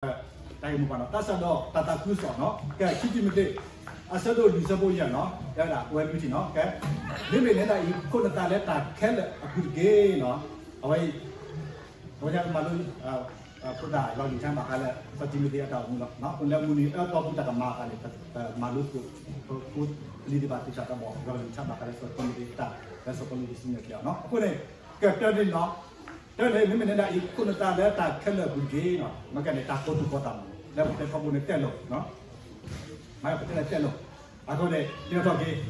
တၢ်ဂ့ၢ်မိၢ်ပှၢ်နီၤ တၢ်စၢ်ဒီးတၢ်သးခုကစီၣ်နီၤ ကဲ ခံတံၤမသ့း အဆၢဒိၣ်လွံၢ်ဆၢဖိယဲၢ်နီၤ တဲဝဲဒၣ် ဝဲလွံၢ်ထံၣ်နီၤ ကဲ မ့မ့ၢ်နဲဒၣ်အံၤ ခိၣ်နသးလၢတၢ်ခဲလၢာ်အပူၤတက့ၢ်နီၤ အဝဲအံၤ အဝဲဒၣ်မၤလိ ဖိသၣ်လီၤလံာ်ဆါဘၣ်ဃးလၢ စီၤတံၤမသ့းအတၢ်အိၣ်မူလီၤ. အဃိန့ၣ်လၢမုၢ်နံၤအၢသီပူၤတၢ်ကမၤအသးန့ၣ် မၤလိသကိး ဖိလံၤသ့ၣ်တဖၣ်သ့ၣ်တဖၣ်တၢ်ဘၣ်လီၤလံာ်ဆါဘၣ်ဃးလၢစီၤတံၤမသ့းအတၢ် လၢစီၤပီလူးဒ်စံၣ်ညီၣ်ကျဲအီၤနီၤ. အဃိန့ၣ် ကဲတၢန့ၣ်နီၤ တၢန့ၣ် မ့မ့ၢ်နဲဒၣ်အံၤ ခိၣ်နသးလၢတၢ်ခဲလၢာ်အပူၤတက့ၢ်နီၤ မ့ၢ်ကဲန့ၣ် တၢ်ကိးသူၣ်ကိးသးမး လၢပတဲထီဘိန့ၣ်တဲလိာ် မ့ၢ်ပတဲလၢတဲလိာ် အဃိန့ၣ် တဲထီၣ်က့ၤ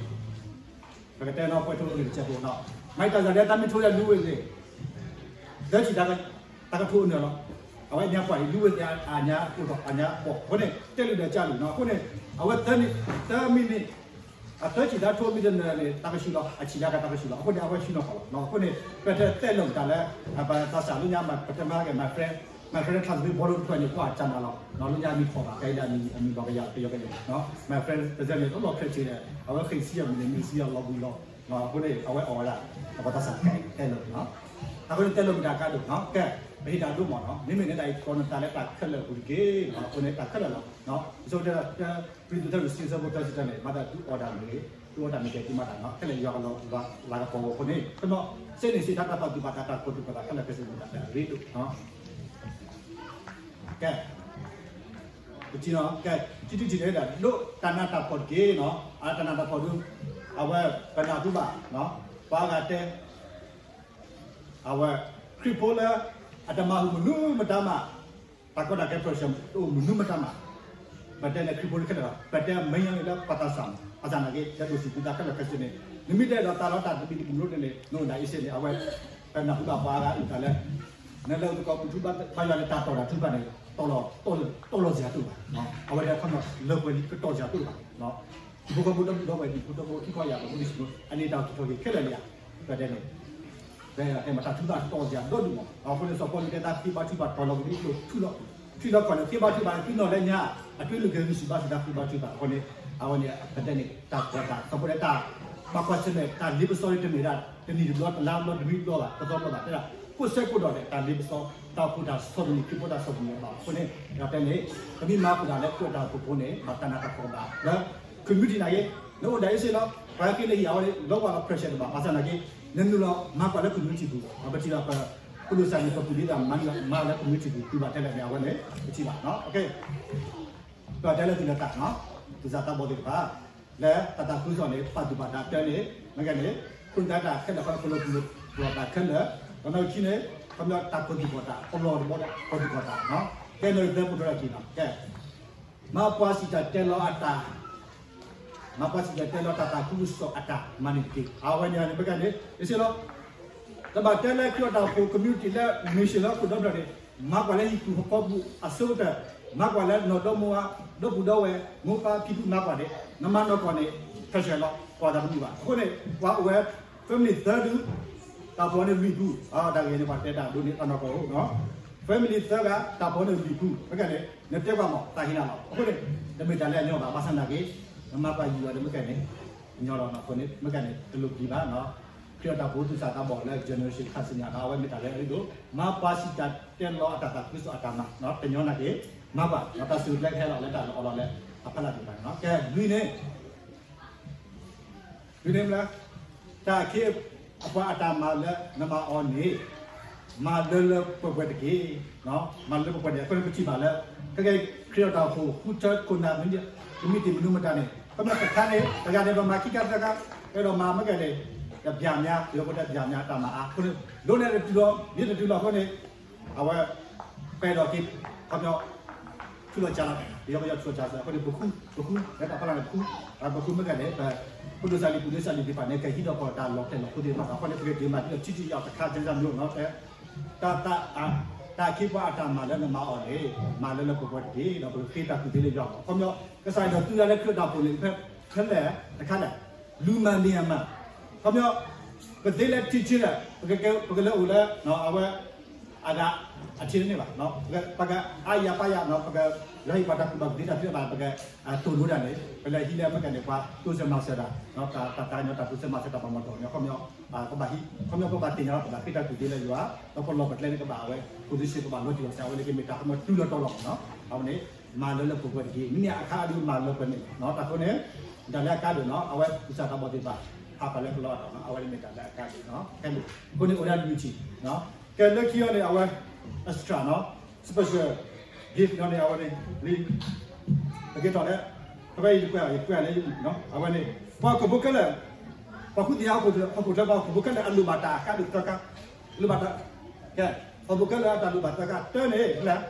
ပကတဲနီၤ ပှဲၤထိၣ်အဂ့ၢ်တစဲးဖိနီၤ မ့ၢ်တၢ်စၢ်လၢတၢ်မ့ၢ်ထိးလၢလူဝဲသ့ၣ် သၢဆံးတၢ်ကထိအနၢၤလီၤ. အဝဲညါပှၢ်အံၤ လူဝဲသ့ၣ်အညါကိၢ်ထီၣ် အညါပှီၢ် အဃိန့ၣ် တဲလုၢ်ဒီးကၢ်လုၢ်နီၤ အဃိန့ၣ် အဝဲသၢမံၤ သၢမံၤန့ၣ် အသၢဆံးတၢ်ထိမ့ၢ်တနၢၤန့ၣ် တၢ်ကဆူၣ်လီၤ အဆံးတၢ်ကတၢ်ကဆူၣ်လီၤ အဃိန့ၣ် အဝဲဆူၣ်နီၤဖီလီၤ အဃိန့ၣ် ပတဲတဲလိာ်တၢ်လၢ ပသးစၢ်လၢညါ ပတဲမၤက့ၤ my friend my friend ထါသဘ့ၣ်ဘီလိတခွဲးန့ၣ် ကွၢ်ကၢ်နၤလီၤ လၢညါမံၤဖီၣ်ဘၣ် ကဲဒၣ်မံၤအမံၤဘၣ်ကယၤကယီကယီ my friend ပစဲန့ၣ် တလီၤဖျဲးဆ့ဒီး အဝဲဃ့စံယီၤမံၤန့ၣ် မံၤစံယီၤလီၤဘှံးလီၤ အဃိန့ၣ် အဝဲအီၣ်ဝဲဒၣ် ပသးစၢ်တဲလိာ်နီၤ အဃိန့ၣ်တဲလိာ်မတၤကါဒိၣ်နီၤ ကဲ ပဟ့ၣ်တၢ်ဒိၣ်မးနီၤ မ့မ့ၢ်နဲဒၣ်အံၤ ခိၣ်နသးလၢတၢ်ခဲလၢာ်အပူၤတက့ၢ်နီၤ အဃိန့ၣ်တၢ်ခဲလၢာ်လီၤ ကရံၣ်သူး တၢ တၢ ကရံၣ်သူး တၢ တဆံ ဆၢဖိ တၢ ဆံ တၢ န့ၣ် မၤသးဒုးအီၣ်တၢ်မ့ၢ်ဂ့ၤ ဒုးအီၣ်တၢ်မ့ၢ်ဂ့ၤ ဒုးမၤတၢ်နီၤ ခဲလၢာ်ယွၤကလီၤလၤကပီၤအဃိန့ၣ် ကနီၤ စ့န့ၣ်စ့တၢ်တၢ်ပာ်သူၣ်ပာ်သး တၢ်ကိးသူၣ်ကိးသးခဲလၢာ်ခဲဆ့န့ၣ် တၢ်တရ့ဒိၣ်နီၤ ကဲ ပထံၣ်နီၤ ကဲ ထံထံၣ်ထံၣ်န့ၣ်ဒၣ် ဒိးတၢ်နးတၢ်ဖှီၣ်တက့ၢ်နီၤ အတၢ်နးတၢ်ဖှီၣ်ဒုး အဝဲပနၢ်ဟူဘၣ် ပှၤဂၤတဲ အဝဲ ခရံာ်ဖိလၢ အတမၤဟူးမနုၤမတၤမး တၢ်ကီတၢ်ခဲ pressure တအိၣ်မနုၤမတၤမး ပတဲလၢခရံာ်ဖိလၢခဲလၢာ်လီၤ ပတဲမ့ၢ်ညါန့ၣ်လၢပှၤသးစၢ် အစၢ်နာ်က့ တၢ်ဒိၣ်စံးသုသးခဲလၢာ်ခဲဆ့န့ၣ် နမ့ၢ်တဲဒီးသးလီတၢ်တမံၤတမံၤန့ၣ် နအိၣ်ဒၣ်အ့ၣ်စ့န့ၣ် အဝဲ ပနၢ်ဟူဘၣ်ပှၤဂၤအုၣ်သးလၢ နလဲၤအိၣ်သကိးပူၤထူဘၣ် ဘၣ်ယွၤန့ၣ် တၢ်တီၢ်တၢ်ထူဘၣ်န့ၣ် တီၢ်လီၤ တီၢ်လီၤစှၤတအိၣ်ဘၣ် အဝဲဒၣ်ခီမီ လၢပှဲၤလံကတီၢ်စှၤတအိၣ်ဘၣ် ဟံၣ်ဖိဃီဖိဒီပုၢ်ဒီဝဲၢ် ဟံၣ်ဖိဃီဖိခံခီယၢ် ပမ့ၢ်စံး အန့ၣ်တၢ်အိၣ်ထီၣ်က့ၤခဲလၢာ်လံဧါ ပတဲန့ၣ် ပတဲမး တၢ်ထူဘၣ်တီၢ်စှၤဒီဒူၣ်မး အဃိန့ၣ် စီၤပီလူးတဲတၢ်ဃ့ဘါထုကဖၣ်တီၢ်လီၤကဒီး ထူလီၤ ထူလီၤခီၣ်န့ၣ် ဃ့ဘါထုကဖၣ်န့ၣ် သုနီၣ်လၢညါ အသွံၣ်လီၤကဲၤဂံၢ်ဆူၣ်ဘါဆူၣ်တၢ်ဃ့ဘါထုကဖၣ် အဃိန့ၣ် အဝဲန့ၣ် ပတဲန့ၣ် တၢ်ကီတၢ် စီၤပီလူးတဲတၢ် ဘၣ်ကွၢ်ဆၢၣ်မဲာ် တၢ်လ့ပစီတမ့ၢ်ဒၣ် တနံၤတဘျီ တလါတဘျီ တနွံတဘျီဘၣ် တသီတဘျီဘၣ် တဲဒၣ် ကိးဆၢကိးဒီးန့ၣ် တၢ်လ့ပစီ တၢ်အိၣ်ဖှိၣ်တၢ်ဆီၣ်သနံး ခရံာ်ဖိတၢ်ဆီၣ်သနံးအဘၣ် အဃိန့ၣ် ဒီးတဲန့ၣ် ပမ့ၢ်မၤဃုာ်တၢ်လၢခရံာ်တၢ်အိၣ်ဖှိၣ်ဖိန့ၣ် ဘၣ်တၢ်နးတၢ်ဖှီၣ်ဘၣ် လၢ community နာ်က့ နအိၣ်ဒၣ်အ့ၣ်စ့လီၤ ပှၤဟဲက့ၤလၢဟံၣ်အဝဲန့ၣ် လီၤဝဲလီၤ pressure တဘၣ် ဘၣ်ဆၣ်နာ်က့ နနုာ်လီၤမၤကွၢ်လၢ community ပူၤ ပထံၣ်ဘၣ်ပ ပဒိၣ်စၢ်န့ၣ် ပပူၤဒ်သိးမၤလၢ community ပူၤ တုၤဘၣ်ထဲလဲၣ်န့ၣ် အဝဲန့ၣ် ပထံၣ်ဘၣ် ပတဲလၢသုလၢတၢ် သူၣ်စၢ်သးဘီၣ်သ့ၣ်တဖၣ် လၢတၢ်သးခုကစီၣ်န့ၣ် ပာ်သူၣ်ပာ်သးတၢ်န့ၣ် မ့ၢ်ကဲန့ၣ် ခိၣ်နသးတၢ်ခဲလၢာ် ခီဖျိပလီၢ်တၢ်ခဲလၢာ် ဒီးနီၢ်ခံန့ၣ် ခီဖျိတၢ်ကိးသူၣ်ကိးသး ပလီၢ်တဘီဒီး ကိးသူၣ်ကိးသး ကဲနီၢ်သၢပူၤတၢ်ကံၢ်နီၤ ကဲ မၤပှၤစံၣ်တၢ်တဲလီၤအတၢ် မၤပှၤစံၣ်တၢ်တဲလီၤတၢ်သးခုကစီၣ်အတၢ်မၤန့ၣ်တက့ၢ်. အဝဲန့ၣ်န့ၣ် မ့ၢ်ကဲန့ၣ် တစ့လီၤ တဘၣ်တဲလၢခရံာ်အတၢ်အိၣ်ဖှိၣ် community လၢ mission လၢဟီၣ်ခိၣ်ဒီဖျၢၣ်န့ၣ် မၤကွၢ်လၢဟံၣ်ပူၤဟီၣ်ခိၣ်ပူၤအဆိကတၢၢ် မၤကွၢ်လၢနီၢ်ဒီမါဝၤ ဒီပုၢ်ဒီဝဲၢ် မိၢ်ပၢ်ဖံဖုမၤကွၢ်န့ၣ် နမၤနီၢ်ကီၢ်န့ၣ် pressure လီၤ ကွၢ်တၢ်တမုာ်ဘၣ်. အဃိန့ၣ် ပှၤအိၣ်ဝဲ family သၢဒု တၢ်ဖီန့ၣ်လွံၢ်ဖု တၢ်ဂ့ၢ်န့ၣ် ပှၤတဲတၢ်ဒိးန့ၢ်တၢ်နီၢ်ကီၢ်အိၣ် family သၢဂၤ တၢ်ဖီန့ၣ်လွံၢ်ဖု မ့ၢ်ကဲန့ၣ် နတဲပှၤမး တၢ်ဟ့ၣ်နၤလီၤ. အဃိန့ၣ် တမ့ၢ်တၢ်လၢအညီဘၣ် ဘၣ်ဆၣ်နာ်က့ နမၤပှၤယံၤအီၤဒီး မ့ၢ်ကဲန့ၣ် ညီလီၤနီၤ. အဃိန့ၣ် မ့ၢ်ကဲန့ၣ် တလိၣ်ပျံၤဘၣ်နီၤ. ခရံာ်အတၢ်အိၣ်ဖှိၣ်သူၣ်စၢ်သးဘီၣ်လၢ generation ခါဆူညါဒီး အဝဲမ့ၢ်တၢ်လၢအရ့ဒိၣ် မၤပှၤစံၣ်တၢ်တဲလီၤအတၢ်သးခုကစီၣ်အတၢ်မၤ တညီနာ်က့ မၤပှၤ ဒီးတၢ်စူၢ်တၢ်နာ်က့ဟဲလီၤလၢတၢ်လီၤအီလီၤလၢအဖီလာ်သ့ၣ်တဖၣ်န့ၣ် ကဲလွံၢ်န့ၣ် ဒ်န့ၣ်မ့ၢ် တၢ်အခ့အပှၤအတၢ်မၤလၢနမၤအီၤန့ၣ် မၤလၢလၢပှဲၤပှဲၤတက့ၢ်. မၤလၢပှဲၤပှဲၤန့ၣ် အဃိန့ၣ်ပထံၣ်ဘၣ်လၢ ခဲကဲခရံာ်အတၢ်အိၣ်ဖှိၣ် ဃုထၢခိၣ်နၢ်မံၤ ကမံးတံာ်မနုၤမတၤန့ၣ် ခီဖျိတခါန့ၣ် တဂၤန့ၣ် ပမၤခံခါသၢခါ အဲၣ်ဒိးမၤမ့ၢ်ကဲန့ၣ် တပျၢ်မၠါ ပယီၤဖိတဲပျၢ်မၠါတၢ်မၤအါ အဃိန့ၣ် ဒိးန့ၢ်တတုၤလီၤ မ့ၢ်တတုၤလီၤအဃိန့ၣ် အဝဲ ပအဲၣ်ဒိးက့ၤ ခီဖျိ ထုးလီၤကၢလီၤ ပယီၤပယီၤထုးလီၤကၢလီၤ အဃိန့ၣ် ပဃု ပဃု လၢတၢ်ဖီလာ်န့ၣ် ပဃု ပဃုမ့ၢ်ကဲန့ၣ် ပ ပဒိၣ်စၢ်လံၤ ပဒိၣ်စၢ်လံၤသ့ၣ်တဖၣ်န့ၣ် ကဟံးထီၣ်ကီၢ်တၢ်လီၤဖျဲၣ်လီၤဖိသ့ၣ်တဖၣ် အဃိန့ၣ် ပကက့ၤမၤဒ်ထံထံယီၤတခါ ကဲစၢ်မ့ၢ်နီၤ တၢ် တၢ်အခ့အပှၤအတၢ်မၤလၢနမၤအီၤန့ၣ် မၤလၢလၢပှဲၤပှဲၤတက့ၢ် ဒီးပကဃ့တၢ်ကူၣ်သ့လၢယွၤအဂီၢ် ခီဖျိ ကစၢ်ယွၤဒိးသူဒၣ်လၢခရံာ်အတၢ်အိၣ်ဖှိၣ်န့ၣ် ဖဲလဲၣ်တခါလဲၣ် လူမၤမ့ၢ်အမၤ ခီဖျိ ပသ့လၢထံဆ့လၢ ပကလဲၤအိၣ်လၢ အဝဲ အဂၤ အထံတန့ၢ်ဘၣ် ပကအါယၤပါယၤ ပက လၢဟံၣ်ပှၤတၢ်ကူၣ်ဘၣ်ကူၣ်သ့တၢ်သ့ဘၣ် ပကတိၢ်နီၣ်ဒၣ်န့ၣ် ပလဲၤဟံးလၢမ့ၢ်ကဲန့ၣ် ပှၤတိစၢၤမၤစၢၤတၢ် တၢ်တၢ်ညီတၢ်တိစၢၤမၤစၢၤတၢ်ပှၤမၤတီၢ်န့ၣ် ခီဖျိ ပဘၣ်ဟံး ခီဖျိပဘၣ်သ့ၣ်ညါလီၤ ပဘၣ်ဃ့တၢ်ကူၣ်သ့လၢယွၤ ဒီးပလီၢ်ပကျဲန့ၣ်ကဘၣ်အဝဲ position ကဘၣ်လီၤတံၢ်လီၤဆဲး အဝဲန့ၣ်ကမ့ၢ်တၢ်ခီဖျိတုၤလီၤတီၤလီၤနီၤ အဝဲန့ၣ် မၤလၢလၢပှဲၤပှဲၤတက့ၢ်. မ့ၢ်န့ၣ်အခါအဒုးမၤလၢပှဲၤန့ၣ်လီၤ. တၢ်အဃိန့ၣ် တၢ်လၢအကါဒိၣ်နီၤ အဝဲပစၢ်သးဘီၣ်သ့ၣ်တဖၣ် ဟးပာ်လၢကလီအီၤဒီး အဝဲန့ၣ်မ့ၢ်တၢ်လၢအကါဒိၣ်နီၤ. ခဲန့ၣ် အဃိန့ၣ်အိၣ်ဒၣ်လွံၢ်ထံၣ် ကဲလၢခံအီၤန့ၣ် အဝဲ extra နီၤ special gift နီၤန့ၣ် အဝဲန့ၣ် လံ ပက့ၤထီၣ်လၢ ပဝဲအံၤတကွဲး ယကွဲးလၢ အဝဲန့ၣ် ပှၤခိၣ်ဖိခဲလၢာ် ပှၤဃုသ့ၣ်ညါဟီၣ်ခိၣ်ချၢ ပှၤခိၣ်ဖိခဲလၢာ် အလိၣ်ဘၣ်တၢ်အကါဒိၣ်သၢကါ လိၣ်ဘၣ်တၢ် ကဲ ဟီၣ်ခိၣ်ဖိခဲလၢာ်အတၢ်လိၣ်ဘၣ်သၢကါ တၢန့ၣ် လဲၣ်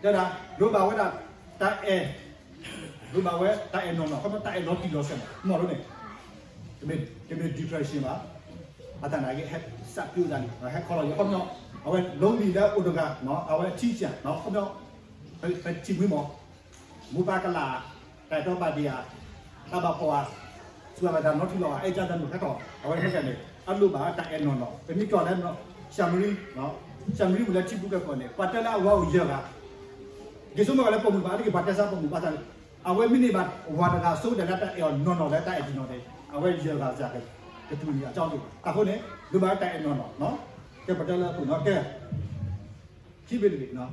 တဲဒၣ် လိၣ်ဘၣ်ဝဲဒၣ် တၢ်အဲၣ် လိၣ်ဘၣ်ဝဲတၢ်အဲၣ်နီၢ်နီၢ် ခီဖျိတၢ်အဲၣ်လီၤတံၢ်လီၤဆဲး မ့ၢ်လီၤန့ၣ် တမ့ၢ် depression ဘၣ် အတၢ်နာ်က့ ဟဲစးကၠိဒၣ်န့ၣ် ဟဲခီလီၤယခီပညီ အဝဲ lonely လၢအိၣ်တဂၤ အဝဲထံဆၢ ခီပညီ ပထံၣ်မှံမီၢ် မိၢ်ပၢ်ကလၢ် တၢ်အဲၣ်တီဘၣ်ဒံးဧါ တၢ်ဘၣ်ဖှီၣ်ဧါ စှၤဘၣ်တၢ်နီထံလီၤဧါ အဲၣ်ကၢ်တၢ်မုၢ်ဟဲထီၣ် အဝဲမ့ၢ်ကဲန့ၣ် အလိၣ်ဘၣ်တၢ်အဲၣ်နီၢ်နီၢ် ပမ့ၢ်ကီၢ်လၢ ၡၤမရံ ၡၤမရံပူၤလၢထံပူၤကဲကီၢ်န့ၣ် ပှၤတဲလၢအဝၤအိၣ်ယဲၢ်ဂၤ က့ၤဆိကမိၣ်ကလၢပိာ်မုၣ်ဘၣ် အါတက့ၢ်ပှၤတဲဆါပိာ်မုၣ်ဘၣ်ဆၣ် အဝဲမ့ၢ်န့ၢ်ဘၣ်ဝၤတဂၤဆိကတၢၢ်လၢတၢ်အဲၣ်အီၤနီၢ်နီၢ်လၢတၢ်အဲၣ်တံၢ်နီၢ်န့ၣ် အဝဲယဲၢ်ဂၤစၢ်ကတူၢ်န့ၣ်အကၠီန့ၣ် အဃိန့ၣ် လိၣ်ဘၣ်တၢ်အဲၣ်နီၢ်နီၢ် ကဲပတဲလၢအပူၤနီၤ ကဲ ခံဘ့ၣ်တဘ့ၣ်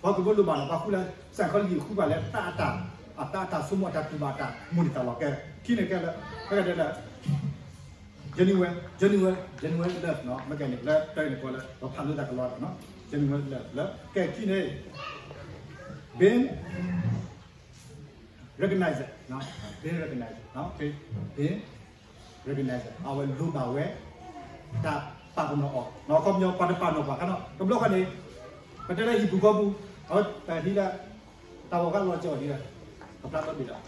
ပှၤကဘိလိၣ်ဘၣ်လီၤ ပှၤဃုလၢ psychology ဃုဘၣ်လၢတၢ်အတၢ် အတၢ်အတၢ်ဆိကမိၣ် အတၢ်တူၢ်ဘၣ်တၢ်မိၣ်န့ၢ်တၢ်လီၤ ကဲ ခံန့ၣ်ကဲလၢ ဖဲကတဲလၢ genuine genuine genuine love နီၤ မ့ၢ်ကဲန့ၣ် လၢတၢ်န့ၣ်ကီးလၢ ပဖးလိသးကလီဒီး genuine love လၢ ကဲခံန့ၣ် being recognized, being recognized, being recognized အဝဲလိၣ်ဘၣ်ဝဲ တၢ်ပာ်ပနီၣ်အီၤ ခီပညီပှၤတပာ်နီၣ်ပှၤခါနီၤ တဘျီဃီန့ၣ် ပတဲလၢဟံၣ်ပူၤဃီပူၤ အဝဲပဟံးလၢ တၢ်ဂီၤကလီၤကီၤဒ်လဲၣ် ကပျၢ်လီၤဘ့ၣ်ဒီး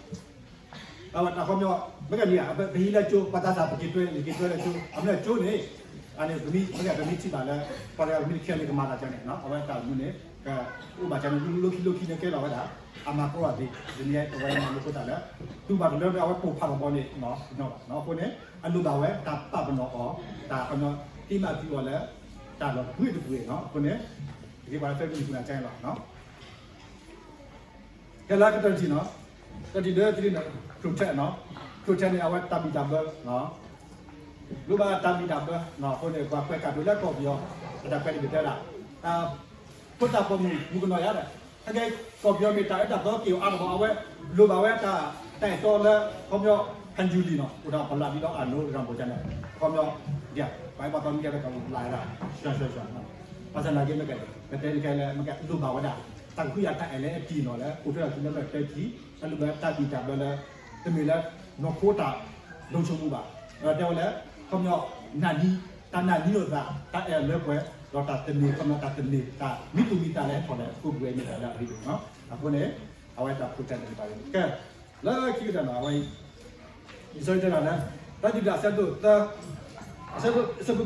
အဝဲတၢ်ခီပညီ မ့ၢ်ကဲန့ၣ် ပဟံးလၢကၠိ ပှၤသးစၢ်ပက့ၤတွဲ က့ၤတွဲလၢကၠိ အမ့ၢ်ကၠိန့ၣ် အန့ၣ်ပမ့ၢ် မ့ၢ်ကဲပမ့ၢ်ထံၣ်ဘၣ်လၢ ပှၤတဂၤပမ့ၢ်တခဲန့ၣ်ကမၤသးကန့ၣ် အဝဲတၢ်မနုၤန့ၣ် ကအိၣ်ဘၣ်ကန့ၣ် လၢခံလၢခံန့ၣ်ကဲလီၤဝဲဒၣ် အမၤကီၢ်အသ့ ဒ်န့ၣ်အဝဲမၤလိခိၣ်သးလၢ တူၢ်ဘၣ်တလၢအဝဲပိာ်ဖးထီၣ်ဘီန့ၣ် အဃိန့ၣ် အလိၣ်ဘၣ်ဝဲတၢ်ပာ်ပနီၣ်အီၤ တၢ်ခီပညီ တ့မၤသံအီၤလၢ တၢ်လီၤပှ့ၤတပှ့ၤနီၤ အဃိန့ၣ် တက့ၢ်ပှၤလၢဖဲမုၢ်နံၤပူၤနၤကဲလီၤ ကဲလၢကတၢၢ်တထံၣ်နီၤ တၢ်တထံၣ်ဒီးတထံၣ်န့ၣ် protect နီၤ protect န့ၣ် အဝဲတၢ်ဘံၣ်တၢ်ဘၢ လိၣ်ဘၣ်တၢ်ဘံၣ်တၢ်ဘၢ အဃိန့ၣ် ပှၤကွဲးကၢ်ဒိးလၢကီၢ်ပယီၤ အတၢ်ကွဲးတဘ့ၣ်တဲဒၣ် ဖိသၣ်ပိာ်မုၣ်မုၣ်ကနီၤယါဒီး ဟဲကဲကီၢ်ပယီၤမ့ၢ်တၢ်အၢတၢ်သီက့ၤအီၤအါကဘီ အဝဲလိၣ်ဘၣ်ဝဲတၢ် တၢ်အဲၣ်တီလၢ ခီပညီ ဟဲယူၤလံနီၤ အိၣ်ဒီးပလၢ်ဘံဒီးအနိရၤဘိၣ်ကန့ၣ် ခီပညီ ဒ် ပှၤအဲၣ်ပှၤသီမ့ၢ်ကဲဒီးကလၢ်ဒၣ် ဆှၢဆှၢဆှၢ ဘၣ်ဆၣ်နာ်က့မ့ၢ်ကဲ ပတဲတကဲလၢ မ့ၢ်ကဲလိၣ်ဘၣ်ဝဲဒၣ် တၢ်ကဟုၣ်ယၤတၢ်အဲၣ်လၢအတံၢ်နီၤလၢ အိၣ်ထွဲဒီးသုလၢမ့ၢ်တၢ်ထံၣ် အလိၣ်ဘၣ်တၢ်ဘံၣ်တၢ်ဘၢလၢ တမ့ၢ်လၢ နီၢ်ခိတၢ် ဒိၣ်ဆိမူဘၣ် ဒီးတဲဝဲလၢ ခီပညီ နာ်န့ၢ် တၢ်နာ်န့ၢ်လိာ်သး တၢ်အဲၣ်လၢပှဲၤ ဒီးတၢ်သန့ၤ ခီပညီတၢ်သန့ၤ တၢ်မံသူၣ်မံသးလၢဟဲထီၣ်လၢအပူၤကွံာ်မ့ၢ်တၢ်လၢအရ့ဒိၣ်နီၤ အဃိန့ၣ် အဝဲတၢ်ဖိတၢ်လံၤတဖၣ်န့ၣ် ကဲ လၢခံကတၢၢ်နီၤ အဝဲ လံာ်စီဆှံတဲဒၣ်လၢ တၢ်ဒုၣ်ဒါအဆၢဒိၣ်သၢ အဆၢဒိၣ်ခံဆံခွံ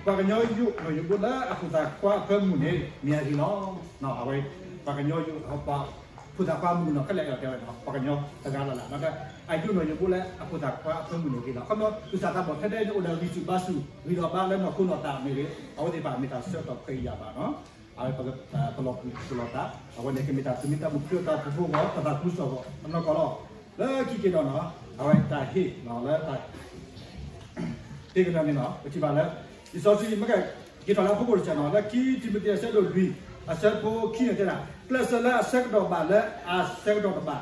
ပှၤကညီယိာ်နီၢ်ယိာ်ဘိလၢအဖိသၣ်ခွါအဖၢမုၢ်န့ၣ် မ့ၢ်အဂ့ၤလီၤ. အဝဲ ပှၤကညီယိာ် ပှၤဖိသၣ်ခွါမုၣ်ကနီၤခဲလၢာ်အဲၣ်ဒိးတဲဝဲနီၤ ပှၤကညီတဂၤလီၤလၢ် အဒိၣ်နီၢ်ယိာ်ဘိလၢအဖိသၣ်ခွါအဖၢမုၢ်န့ၣ်ဂ့ၤလီၤ. ခီဖျိ သူၣ်စၢ်သးဘီၣ်ထဲဒဲးန့ၣ်အိၣ်ဒီးဂံၢ်ဆူၣ်ဘါဆူၣ် ဂံၢ်ဒီးဘါလၢနီၢ်ခိနီၢ်သးမ့ၢ်ဂ့ၤ အဝဲသ့ၣ်တဖၣ်မ့ၢ်တၢ်ဆၢကတီၢ်ခွဲးယာ်ဘၣ်နီၤ အဝဲ ပလီၢ်ပလီၢ်သး အဝဲန့ၣ်ကမ့ၢ်တၢ်သူၣ်မံသးမုာ် ဖုအတၢ်ပူဖိဂီၢ် တၢ်သးခုကစီၣ်ဂီၢ် အနီၢ်ကီၢ်လီၤ. လၢခံက့ၤဒီးနီၤ အဝဲတၢ်ဟ့ၣ်နီၤလၢတၢ် ဟ့ၣ်ကဒီးန့ၣ်နီၤ ပထံၣ်ဘၣ်လၢ လံာ်စီဆှံမ့ၢ်ကဲ က့ၤထီၣ်လၢအဖီခိၣ်တစဲးနီၤ လၢခံတံၤမသ့းအဆၢဒိၣ်လွံၢ် အဆၢဖိခံန့ၣ်တဲဒၣ် ကျဲးစၢးလၢအဆၢကတီၢ်ဘၣ်လၢအဆၢကတီၢ်တဘၣ်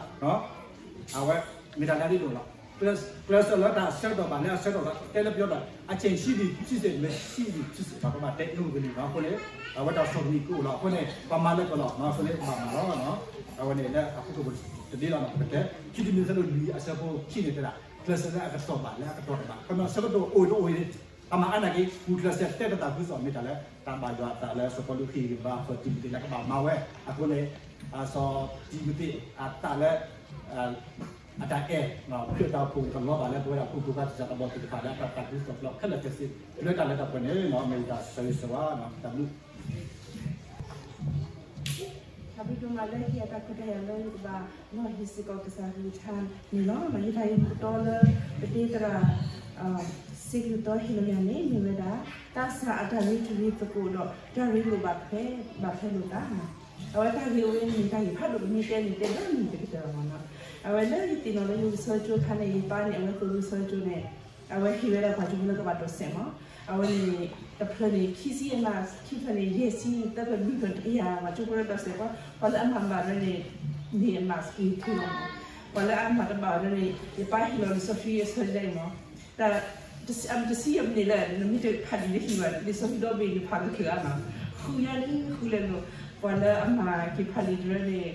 အဝဲ မ့ၢ်တၢ်လၢအရ့ဒိၣ်လီၤ. ကျဲးစၢးလၢတၢ်ဆၢကတီၢ်ဘၣ်လၢအဆၢကတီၢ်ဘၣ် တဲလၢပယီၤဒီး အချိန်ရှိသည်ဖြစ်စေ မရှိသည်ဖြစ်စေ ပှၤကဘၣ်တဲအ့ၣ်ဂ့ၤလံနီၤ အဃိန့ၣ် အဝဲတၢ်ဆီၣ်သနံးကအိၣ်လီၤ အဃိန့ၣ် ပှၤမၤလၢပှဲၤလီၤ အဃိန့ၣ် ပဘၣ်မၤလီၤ. အဝဲန့ၣ်လၢအဖီခိၣ်တဒ့လီၤ ပကတဲ ခံတံၤမသ့းအဆၢဒိၣ်လွံၢ်အဆၢဖိခံန့ၣ်တဲဒၣ် ကျဲးစၢးလၢအကတီၢ်ဘၣ်လၢအကတီၢ်တဘၣ် ခီဖျိအဆၢကတီၢ်အိၣ်တအိၣ်အံၤ ပမၤအါနာ်က့ ဂုာ်ကျဲးစၢးတဲတၢ်သးခုကစီၣ်မ့ၢ်တၢ်လၢ တၢ်ဘၣ်ယွၤအသးလၢစီၤပီလူးဟ့ၣ်ဂံၢ်ဘါစီၤတံၤမသ့းလၢကဘၣ်မၤဝဲ အဃိန့ၣ် စီၤတံၤမသ့းအသးလၢ အတၢ်အဲၣ် ခရံာ်အတၢ်အိၣ်ဖှိၣ်ကလီၤဘၣ်လၢပဝဲဒၣ်ဖိမုၣ်ဖိခွါသ့ၣ်တဖၣ် သးဘီၣ်သ့ၣ်တဖၣ်လၢအတၢ်သးခုကစီၣ်ဖျိခဲလၢာ်ခဲဆ့ လၢတၢ်လၢတၢ်ပှဲၤန့ၣ် မ့ၢ်ဝဲတၢ်ဆၢဂ့ၤဆၢဝါ တၢ်ဘျုး တၢ်ဘျုးဒိၣ်မးလၢဟ့ၣ်အတၢ်ခွဲးတၢ်ယာ်လၢယကဘၣ်လီၤဟ့ၣ်စ့ၢ်ကီးကစၢ်ကလုၢ်ကထါန့ၣ်လီၤ. ယတၢ်ဟ့ၣ်မူကတီၢ်လၢ ပတ့သရၣ် စ့ကလုၢ်တီဟ့ၣ်လီၤယၤန့ၣ် မ့ၢ်ဝဲဒၣ် သးစၢ်အတၢ်ရ့တရ့သကိးဒီး တၢ်ရ့လိာ်ဘၣ်ဖဲ ဘၣ်ဖဲလိာ်သး အဝဲတၢ်ဂ့ၢ်ဝဲန့ၣ် တၢ်ဂ့ၢ်ဖးဒိၣ်ကမ့ၢ်တဲန့ၣ် တဲဘၣ်မ့ၢ်တကတၢၢ်လီၤမးနီၤ. အဝဲလၢယသ့ၣ်နီၣ်လၢယအိၣ်ကဆၢကၠိခါန့ၣ် ယပၢ်န့ၣ် အဝဲသိၣ်လိကဆၢကၠိန့ၣ် အဝဲဟ့ၣ်ဝဲဒၣ်ပှၤကၠိဖိလၢကဘၣ်တီၢ်စဲးမး အဝဲန့ၣ် တဖျၢၣ်န့ၣ် ခံဆံအ mask, ခံဖျၢၣ်န့ၣ် ယဲၢ်ဆံ, သၢဖျၢၣ်လွံၢ်ဖျၢၣ်တကယၤဘၣ်, ကၠိဖိလၢတၢ်စဲးပှၤ, ပှၤလၢအမၤဘၣ်ရၢန့ၣ် န့ၢ်အ mask က့ၤထူလီၤမး, ပှၤလၢအမၤတဘၣ်ရၢန့ၣ် ယပၢ်ဟ့ၣ်လီၤလံာ်စီဆှံအဆၢဒၣ်အံၤမး, တၢ် တဆံယဲၢ်မံးနံးလၢ နမ့ၢ်တဖးဒံးတဟံးဘၣ် လံာ်စီဆှံဒီဘ့ၣ်န့ၣ်ဖးကချုးအါမး, ဃုညါန့ၣ် ဃုလဲၤလိာ်, ပှၤလၢအမၤက့ၤဖးလံာ်တရၢန့ၣ်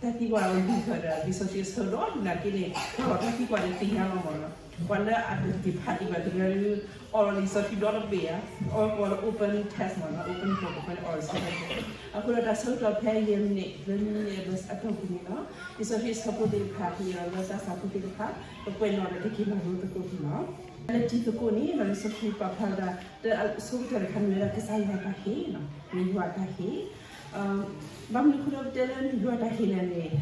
တၢ်သံကွၢ်အဝဲဒ်သိးဒီး လံာ်စီဆှံအဆၢဒီဒူၣ်နာ်က့န့ၣ် ပှၤလီၤတၢ်သံကွၢ်န့ၣ်သ့ၣ်ညါလီၤမးနီၤ, ပှၤလၢအတက့ၤဖးဒံးဘၣ်တရၢ အီလီၤလံာ်စီဆှံဒီတဘ့ၣ်ဧါ, အဝဲကိးလၢ open test မးနီၤ, open book အဃိန့ၣ် အီလီၤလံာ်စီဆှံဒီတဘ့ၣ်, အဃိဒီးတၢ်ဆၢကတီၢ်ဖဲယဲၢ်မံးနံး သၢမံးနံးအဘၢၣ်စၢၤအတီၢ်ပူၤန့ၣ်လီၤ, လံာ်စီဆှံအဆၢဖိသ့ၣ်တဖၣ် ပယီၤလၢတၢ်ဆၢဖိသ့ၣ်တဖၣ် ပကွဲးနီၣ်ဒီးတက့ၤမၤလိသကိးက့ၤလီၤ, လၢတံၤသကိးန့ၣ် လံာ်စီဆှံပာ်ဖျါဝဲဒၣ် တၢ်အဆိကတၢၢ်တခါန့ၣ်ဝဲဒၣ်ကစၢ်ယွၤအတၢ်ဟ့ၣ်, မ့ၢ်ယွၤအတၢ်ဟ့ၣ် ဘၣ်မနုၤအဃိလၢပတဲလၢမ့ၢ်ယွၤအတၢ်ဟ့ၣ်လဲၣ်န့ၣ်,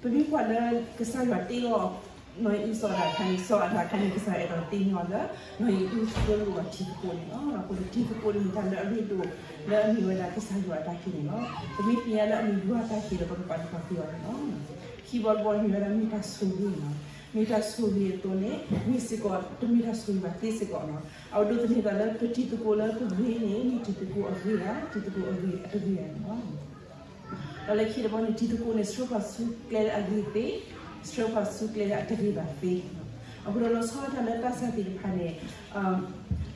ပမ့ၢ်ကွၢ်လၢကစၢ်ယွၤတ့အီၤ နီၢ်အံၣ်အုစီၤအၤဒၣ်အခါန့ၣ်, စီၤအၤဒၣ်အခါန့ၣ် ကစၢ်ယွၤအဲၣ်ဒိးသ့ၣ်နီၣ်လၢ နီၢ်အံၣ်အုသိလိာ်ဘၣ်တံၤသကိးန့ၣ်လီၤ. အဃိန့ၣ် တံၤသကိးန့ၣ်မ့ၢ်တၢ်လၢအရ့ဒိၣ်လၢအမ့ၢ်ဝဲဒၣ်ကစၢ်ယွၤအတၢ်ဟ့ၣ်န့ၣ်လီၤ. ပမ့ၢ်သ့ၣ်ညါလၢအမ့ၢ်ယွၤအတၢ်ဟ့ၣ်ဒီး ပကပာ်ဒံးပာ်က့ၤအီၤန့ၣ်လီၤ. ခံဘီတဘီန့ၣ်မ့ၢ်ဝဲဒၣ်မ့ၢ်တၢ်ဆိၣ်ဂ့ၤန့ၣ်လီၤ. မ့ၢ်တၢ်ဆိၣ်ဂ့ၤအသိးန့ၣ် မ့ၢ်စ့ၢ်ကီး တမ့ၢ်တၢ်ဆိၣ်ဂ့ၤဘၣ်သ့စ့ၢ်ကီးန့ၣ်လီၤ. အဝဲဒိးသန့ၤသးလၢပတံၤသကိးလၢပဂ့ၤန့ၣ် မ့ၢ်တံၤသကိးအဂ့ၤဧါ, တံၤသကိးအဂ့ၤအတဂ့ၤဧါန့ၣ်လီၤ. ဒီးလၢခံတဘီန့ၣ် တံၤသကိးန့ၣ် ဆှၢပှၤဆူကျဲလၢအဂ့ၤသ့, ဆှၢပှၤဆူကျဲလၢအတဂ့ၤဘၣ်သ့. အဃိဒီးလီၤဆီဒၣ်တၢ်လၢတၢ်စၢ်သ့ၣ်တဖၣ်န့ၣ်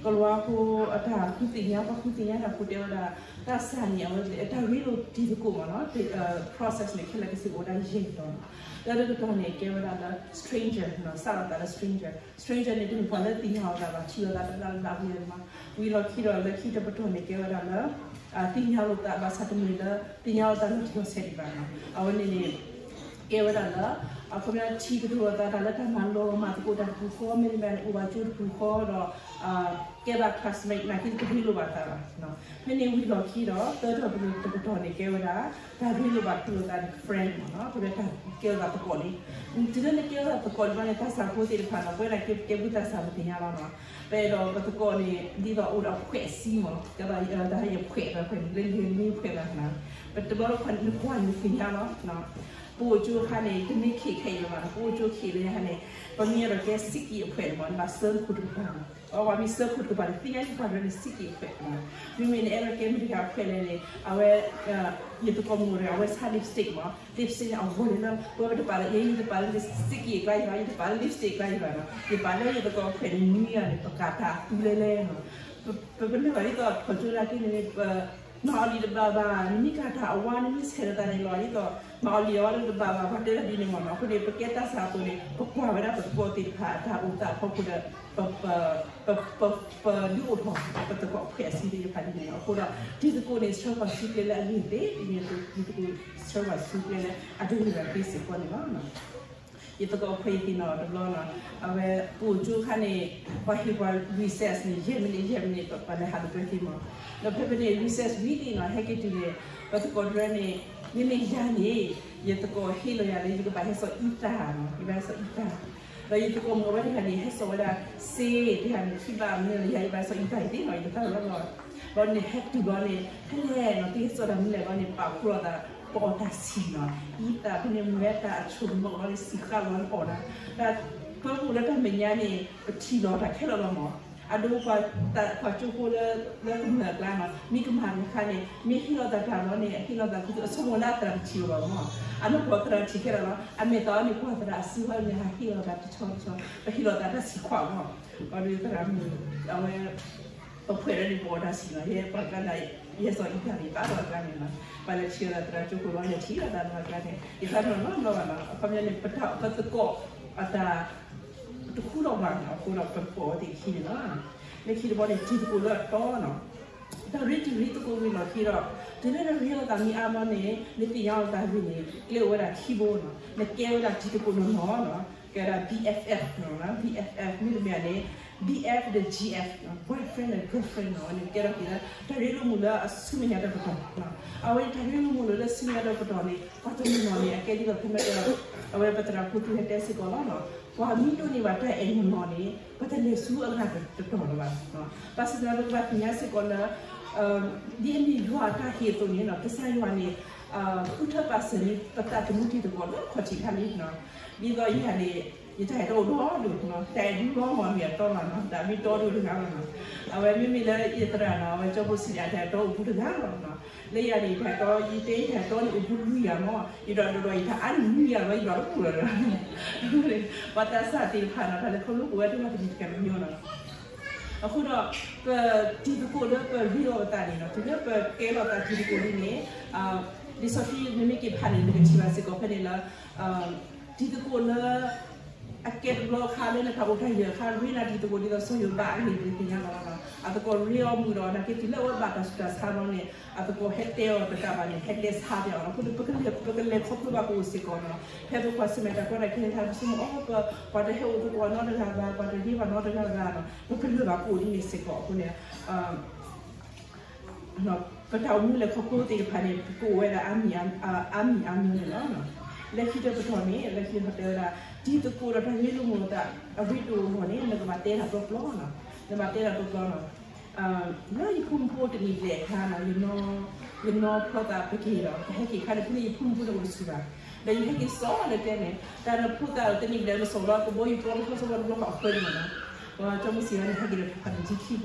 ကလၤဖိအတၢ်ဃုသ့ၣ်ညါ, ပှၤဃုသ့ၣ်ညါတၢ်ဖိတဲဝဲဒၣ် တၢ်စၢ်န့ၣ် အဝဲတၢ်ရ့လိာ်တံၤသကိးမးနီၤ, process န့ၣ်ခဲလၢာ်ကစ့အိၣ်ဝဲဒၣ်ယဲၢ်တီၤနီၤ. လၢတကတီၢ်န့ၣ် ကဲဝဲဒၣ်လၢ stranger နီၤ, စးထီၣ်သးလၢ stranger, stranger န့ၣ် တမ့ၢ်ပှၤလၢသ့ၣ်ညါအီၤသးဘၣ်, ထံၣ်လိာ်သးတလၢလၢအပူၤလီၤ. ဝံၤလီၢ်ခံဒီးလၢခံတပတီၢ်န့ၣ် ကဲဝဲဒၣ်လၢ သ့ၣ်ညါလိာ်သးဘၣ်ဆၣ်တမ့ၢ်လၢ သ့ၣ်ညါလိာ်သးလီၤတံၢ်လီၤဆဲးဒံးဘၣ်နီၤ. အဝဲန့ၣ်န့ၣ် ကဲဝဲဒၣ်လၢ အခီပညီထံၣ်ကတိၤလိာ်သးတၢ်လၢတၢ်မၤလီၤမၤသကိးတၢ်တပူၤဃီ, မ့တမ့ၢ်န့ၣ် အိၣ်ဘၣ်ကၠိတပူၤဃီဒီး ကဲဘၣ် classmate နာ်က့တရ့လိာ်ဘၣ်သးဘၣ်. ဖဲန့ၣ်ဝံၤလီၢ်ခံဒီး သၢတီၤတပတီၢ်န့ၣ် ကဲဝဲဒၣ် တၢ်ရ့လိာ်ဘၣ်လိာ်သးန့ၣ် friend မးနီၤ, ဖဲတၢ်ကဲလိာ်သးသကိးလံ. တုၤလၢနကဲလိာ်သးသကိးလံဘျီန့ၣ် တၢ်စၢ်ဖိသ့ၣ်တဖၣ်နီၤ, ပဝဲဒၣ်ကဲပူသးစၢ်ပသ့ၣ်ညါလီၤနီၤ. ပအဲၣ်ဒိးပသကိးန့ၣ် ဒ်သိးအိၣ်ဒီးအဖှဲးအစံမး, ကဲဘၣ်တၢ်ဟဲယဖှဲးဘၣ်ဖှဲးန့ၣ် လၢလံာ်မ့ၢ်ဖှဲးဘၣ်နီၤ. ပတဘျီတခီၣ်နကွၢ်န့ၣ်သ့ၣ်ညါလီၤ. ပအိၣ်ကၠိအခါန့ၣ် တမ့ၢ်ခံးခဲအံၤလၢၤဘၣ်နီၤ, ပအိၣ်ကၠိခံးလၢယဟါန့ၣ် ပမ့ၢ်အဲၣ်ဒိးကဲစံးက့ၤအဖှဲးန့ၣ်မး နဘၣ်စၢခိၣ်တကပၤနီၤ. အဝဲမ့ၢ်စၢခိၣ်တကပၤန့ၣ် သ့ၣ်ညါလံပှၤတဂၤန့ၣ် စံးက့ၤအဖှဲးနီၤ. မ့မ့ၢ်နအဲၣ်ဒိးကဲမတၤတဂၤအဖှဲးလဲၣ်န့ၣ် အဝဲ ယသကိးမိၢ်ဒီး အဝဲဆါ lipstick မး, lipstick န့ၣ် အဂီၤန့ၣ်လၢ ပဝဲပတပာ်လၢ ယဲ ယတပာ်လၢ lipstick အကျါယၤဘၣ်, ယတပာ်လၢ lipstick အကျါယၤဘၣ်နီၤ. ယပာ်လၢယသကိးအဖှဲးန့ၣ် နွံဂၤန့ၣ် ပကၤတၢ်အသူလဲလဲနီၤ. ပ ပ ပနၢ်ဘၣ်ဒ်သိး ပှၤကၠိနာ်က့န့ၣ် ပ မၤအီၤလံတဘၣ်ဘၣ်, နမ့ၢ်ကၤတၢ်အဝါ နမ့ၢ်ဆဲးလီၤသးန့ၣ်လီၤ. ဒ်သိး မၤအီၤလံအဝါလၢတဘၣ်ဘၣ် ပှၤတဲတၢ်ဒ်န့ၣ်မးနီၤ. အဃိန့ၣ် ပကဲတၢ်စၢ်အသိးန့ၣ် ပကွၢ်ဝဲဒၣ်ပသကိးသ့ၣ်တဖၣ်အတၢ်အိၣ်သးအဖီခိၣ်ဒီး ပ ပ ပ ပဒုးအိၣ်ထီၣ် ပသကိးအဖှဲးအစံသ့ၣ်တဖၣ်ဒ်န့ၣ်လီၤ. အဃိဒီး တံၤသကိးန့ၣ် ဆှၢပှၤဆူကျဲလၢအဂ့ၤသ့, တံၤသကိး ဆှၢပှၤဆူကျဲလၢအတဂ့ၤဘၣ်သ့စ့ၢ်ကီးန့ၣ်လီၤ. ယသကိးအဖှဲးယသ့ၣ်နီၣ်တဘျီနီၤ, အဝဲပအိၣ်ကၠိအခါန့ၣ် ပှၤဟ့ၣ်ပှၤ recess န့ၣ် ယဲၢ်မံးနံး ယဲၢ်မံးနံး ပှၤလဲၤဟးလိာ်ကွဲသ့မး. ဒီးဖဲဖဲန့ၣ် recess ဝံၤသ့ၣ်နီၤ ဟဲက့ၤတုၤန့ၣ် ပသကိးတရၢန့ၣ် မ့မ့ၢ်ယၤန့ၣ် ယသကိးဟ့ၣ်လီၤယၤလၢယကဘၣ်ဟဲစိာ်အံသၣ်နီၤ, ယဘၣ်ဟဲစိာ်အံသၣ်. ဒီးယသကိးမုၣ်အဝဲတဂၤန့ၣ် ဟဲစိာ်ဝဲဒၣ်စ့, တဂၤန့ၣ် ခံဘၣ်မနုၤလၢယၤ ယဘၣ်ဟဲစိာ်အံသၣ်အံၤသ့ၣ်နီၤ, ယတသၣ်လီၤလီၤ. ဘျီန့ၣ်ဟဲတုၤဘျီန့ၣ် ဖဲလဲၣ်နီၤ သုဟဲစိာ်တၢ်မနုၤလဲၣ်ဘျီန့ၣ် ပာ်ဖှိၣ်လိာ်သး ပအီၣ်တၢ်ဆံၣ်နီၤ, အံသၣ်ဖဲန့ၣ် မ့ၢ်ဝဲတၢ်အဆိကမိၣ်ဘျီန့ၣ် စံးဃာ်လီၤန့ၣ်အီၣ်ဒၣ်. ဒီးပမုၢ်လၢတၢ်မဲာ်ညါန့ၣ် ပထံၣ်လီၤတၢ်ခဲလၢာ်လီၤမး. အဒိပှၤ ပှၤကၠိဖိလၢ လၢကမျၢၢ်အကျါနီၤ မ့ၢ်ကမၤတခါန့ၣ် မ့ၢ်ဟ့ၣ်လီၤသးတၢ်ဘျီန့ၣ် အဟ့ၣ်လီၤသးခူသူၣ် အဆိကမိၣ်လၢအသရၣ်တထံၣ်လၢၤဘၣ်မး. အနီၢ်ကီၢ်သရၣ်ထံၣ်ခဲလၢာ်လီၤ. အမဲာ်သးအီၤန့ၣ် ပှၤသရၣ်အစုဟီန့ၣ် ဟးဟ့ၣ်လီၤသးတဆီတဆီ ပဟ့ၣ်လီၤသးတၢ်ဆံၣ်ခွါမး. ဘျီဒီးသရၣ်မုၣ် အဝဲ ပဖှဲးလၢန့ၣ် ပအီၣ်တၢ်ဆံၣ်နီၤ, ယဲပှၤကျါန့ၣ် ယဲစိာ်အံသၣ်န့ၣ် သးလီၤအကျါန့ၣ်နီၤ, ပှၤလဲၤထံၣ်လီၤသးသရၣ်ကၠိဖိလီၤ လဲၤထံၣ်လီၤသးလီၤအကျါန့ၣ် ယသးနီၤနီၤနီၤဘၣ်နီၤ, အခီပညီန့ၣ် ပတၢ်ပသကိးအတၢ် တခူထီၣ်ဘၣ်နီၤ, အဃိဒီးပသကိးဝဲသ့ၣ်ခံန့ၣ်လီၤ. လၢခံတဘျီန့ၣ် တံၤသကိးလၢအတီနီၤ, တၢ်ရ့တံၤရ့သကိးဝံၤလီၢ်ခံဒီး တုၤလၢနရ့လိာ်သးမ့ၢ်အါဘျီန့ၣ် နသ့ၣ်ညါလိာ်သးဂ့ၤန့ၣ် ကျဲအိၣ်ဝဲဒၣ်ခံဘိနီၤ, နကဲဝဲဒၣ်တံၤသကိးနီၢ်နီၢ်နီၤ ကဲဝဲဒၣ် ဘီအ့ၣ်အ့ၣ် နီၤ, ဘီအ့ၣ်အ့ၣ် မ့တမ့ၢ်န့ၣ် ဘီအ့ၣ်အ့ၣ် ဒီး ဘီအ့ၣ်ဖရဲၣ် ဒီး ဂၢၢ်ဖရဲၣ်နီၤ, အဝဲန့ၣ်ကဲထီၣ်က့ၤလၢ တၢ်ရ့လိာ်မုာ်လၢအဆူမဲာ်ညါဒီးပတီၢ်နီၤ, အဝဲန့ၣ်တၢ်ရ့လိာ်မုာ်လၢဆူမဲာ်ညါဒီးပတီၢ်န့ၣ် ပှၤတနီၤနီၤန့ၣ် အကဲဒ်သိးဖဲမ့ၢ် အဝဲပသရၣ်ဖိသူဟဲတဲစ့ၢ်ကီးလီၤနီၤ, ပှၤမ့ၢ်ဒိးန့ၢ်ဘၣ်တၢ်အဲၣ်နီၢ်နီၢ်န့ၣ် ပတလဲၤဆူအဂၤတတီၤလၢၤဘၣ်, ဘၣ်ဆၣ်သနာ်က့ပဘၣ်သ့ၣ်ညါစ့ၢ်ကီးလၢ ဒ်အမ့ၢ်ယွၤအတၢ်ဟ့ၣ်အသိးန့ၣ်နီၤ, ကစၢ်ယွၤန့ၣ် ဃုထၢပာ်စၢၤန့ၢ်ပသးသမူတံၤသကိးလၢအခီၣ်ထံးခါလံနီၤ, ဒ်သိးယၤန့ၣ် ယတၢ်အဲၣ်တီအိၣ်ဒီဒူၣ်နီၤ, တၢ်အဲၣ်ဒူၣ်လီၤမး မ့ၢ်အတီလီၤနီၤ, တၢ်မ့ၢ်တီဒိၣ်တဂၤလီၤနီၤ. အဝဲမ့မ့ၢ်လၢယသရၣ်နီၤ, အဝဲကၠီဖိစံးန့ၣ် အတၢ်အဲၣ်တီအိၣ်ဘူးတဂၤလီၤနီၤ. လၢယၤန့ၣ် တၢ်အဲၣ်တီ ယတဲယတၢ်အဲၣ်တီန့ၣ်အိၣ်ဘူးလွံၢ်ဂၤမး, ယဒွးဒိၣ်ဒီးယတၢ်အါန့ၢ်လွံၢ်ဂၤလီၤ, ယဒွးတပူၤလီၤဒီး ပှၤသးစၢ်သ့ၣ်တဖၣ်နီၤ, တၢ်လဲၤခီဖျိကအိၣ်ဝဲတဂၤတမံၤတကဲမညီနီၤ. အဃိဒီး ပတံၤသကိးလၢပရ့လိာ်ပသးန့ၣ်နီၤ, တုၤလၢပကဲလီၤသးတံၤသကိးဒ်န့ၣ်, လံာ်စီဆှံမ့မ့ၢ်က့ၤဖးန့ၣ် နကထံၣ်ဘၣ်စ့ၢ်ကီးဖဲန့ၣ်လၢ တံၤသကိးလၢ အကဲတဘျီအခါလၢနတၢ်အိၣ်တၢ်ယၢၤအခါ ရ့နၤတံၤသကိးဒ်သိးစီၤယိၤဘးအဂ့ၢ်ဒ်သ့ၣ်ညါလီၤ. အသကိးရ့အီၤမုာ်ဒီး နာ်က့တုၤလၢအဝဲဘၣ်တၢ်ဆူးတၢ်ဆါလီၤန့ၣ် အသကိးဟဲတဲအီၤတကးဘၣ်န့ၣ် ဟဲတဲဆါပၠးအီၤလီၤ. အဃိန့ၣ် ပကလဲၤခီဖျိဘၣ်ကအိၣ်စ့ၢ်ကီးနီၤ. ဖဲပကွၢ်ဆၢၣ်မဲာ်တၢ်ကီတၢ်ခဲအခါ ပဆိကမိၣ်အီၤ ပှၤတဟဲအိၣ်သကိးအနီတဂၤဘၣ်, ပှၤတရ့ဘၣ်နီတဂၤဘၣ်နီၤ, ပကလဲၤဘၣ်ကအိၣ်ဒ်န့ၣ်စ့ၢ်ကီးအဃိန့ၣ် ပတၢ်အိၣ်မူလဲၤခီဖျိသ့ၣ်တဖၣ်န့ၣ် ပကအိၣ်ဝဲဒၣ်အါမံၤအါမံၤအါမံၤန့ၣ်လီၤ. လၢခံတပတီၢ်န့ၣ် လၢခံတပတီၢ်တဲဝဲဒၣ် တံၤသကိးဒီးတၢ်ရ့လိာ်မုာ်အသး အရ့ဒိၣ်အဂီၢ်န့ၣ် နကဘၣ်တဲတၢ်ပျီပျီနီၤ, နဘၣ်တဲတၢ်ပျီပျီနီၤ. လၢယဖိမုၣ်ဖိတနံၣ်ဘျဲၣ်အခါနီၤ, ယနီၢ်ဖျီသးပက့ၤဒီး ပဟဲက့ၤအခါန့ၣ် ဖဲန့ၣ်ယဖိမုၣ်ဖိန့ၣ်အိၣ်တဆူၣ်ဘၣ်, ဒီးယဟဲက့ၤစိာ်လၢတဲန့ၣ် တၢ်နဖိသၣ်တနံၣ်ဘျဲၣ်လၢစိာ်လီၤ ကဘီယူၤပျီတဘျီ စီၤဘီတဘျီဃီအဃၢန့ၣ်မးနီၤ. ကၠီမုၢ်ဆံးဝဲန့ၣ်ဟဲက့ၤဒီးဖးတံၢ်ခံဖျၢၣ်ဒီး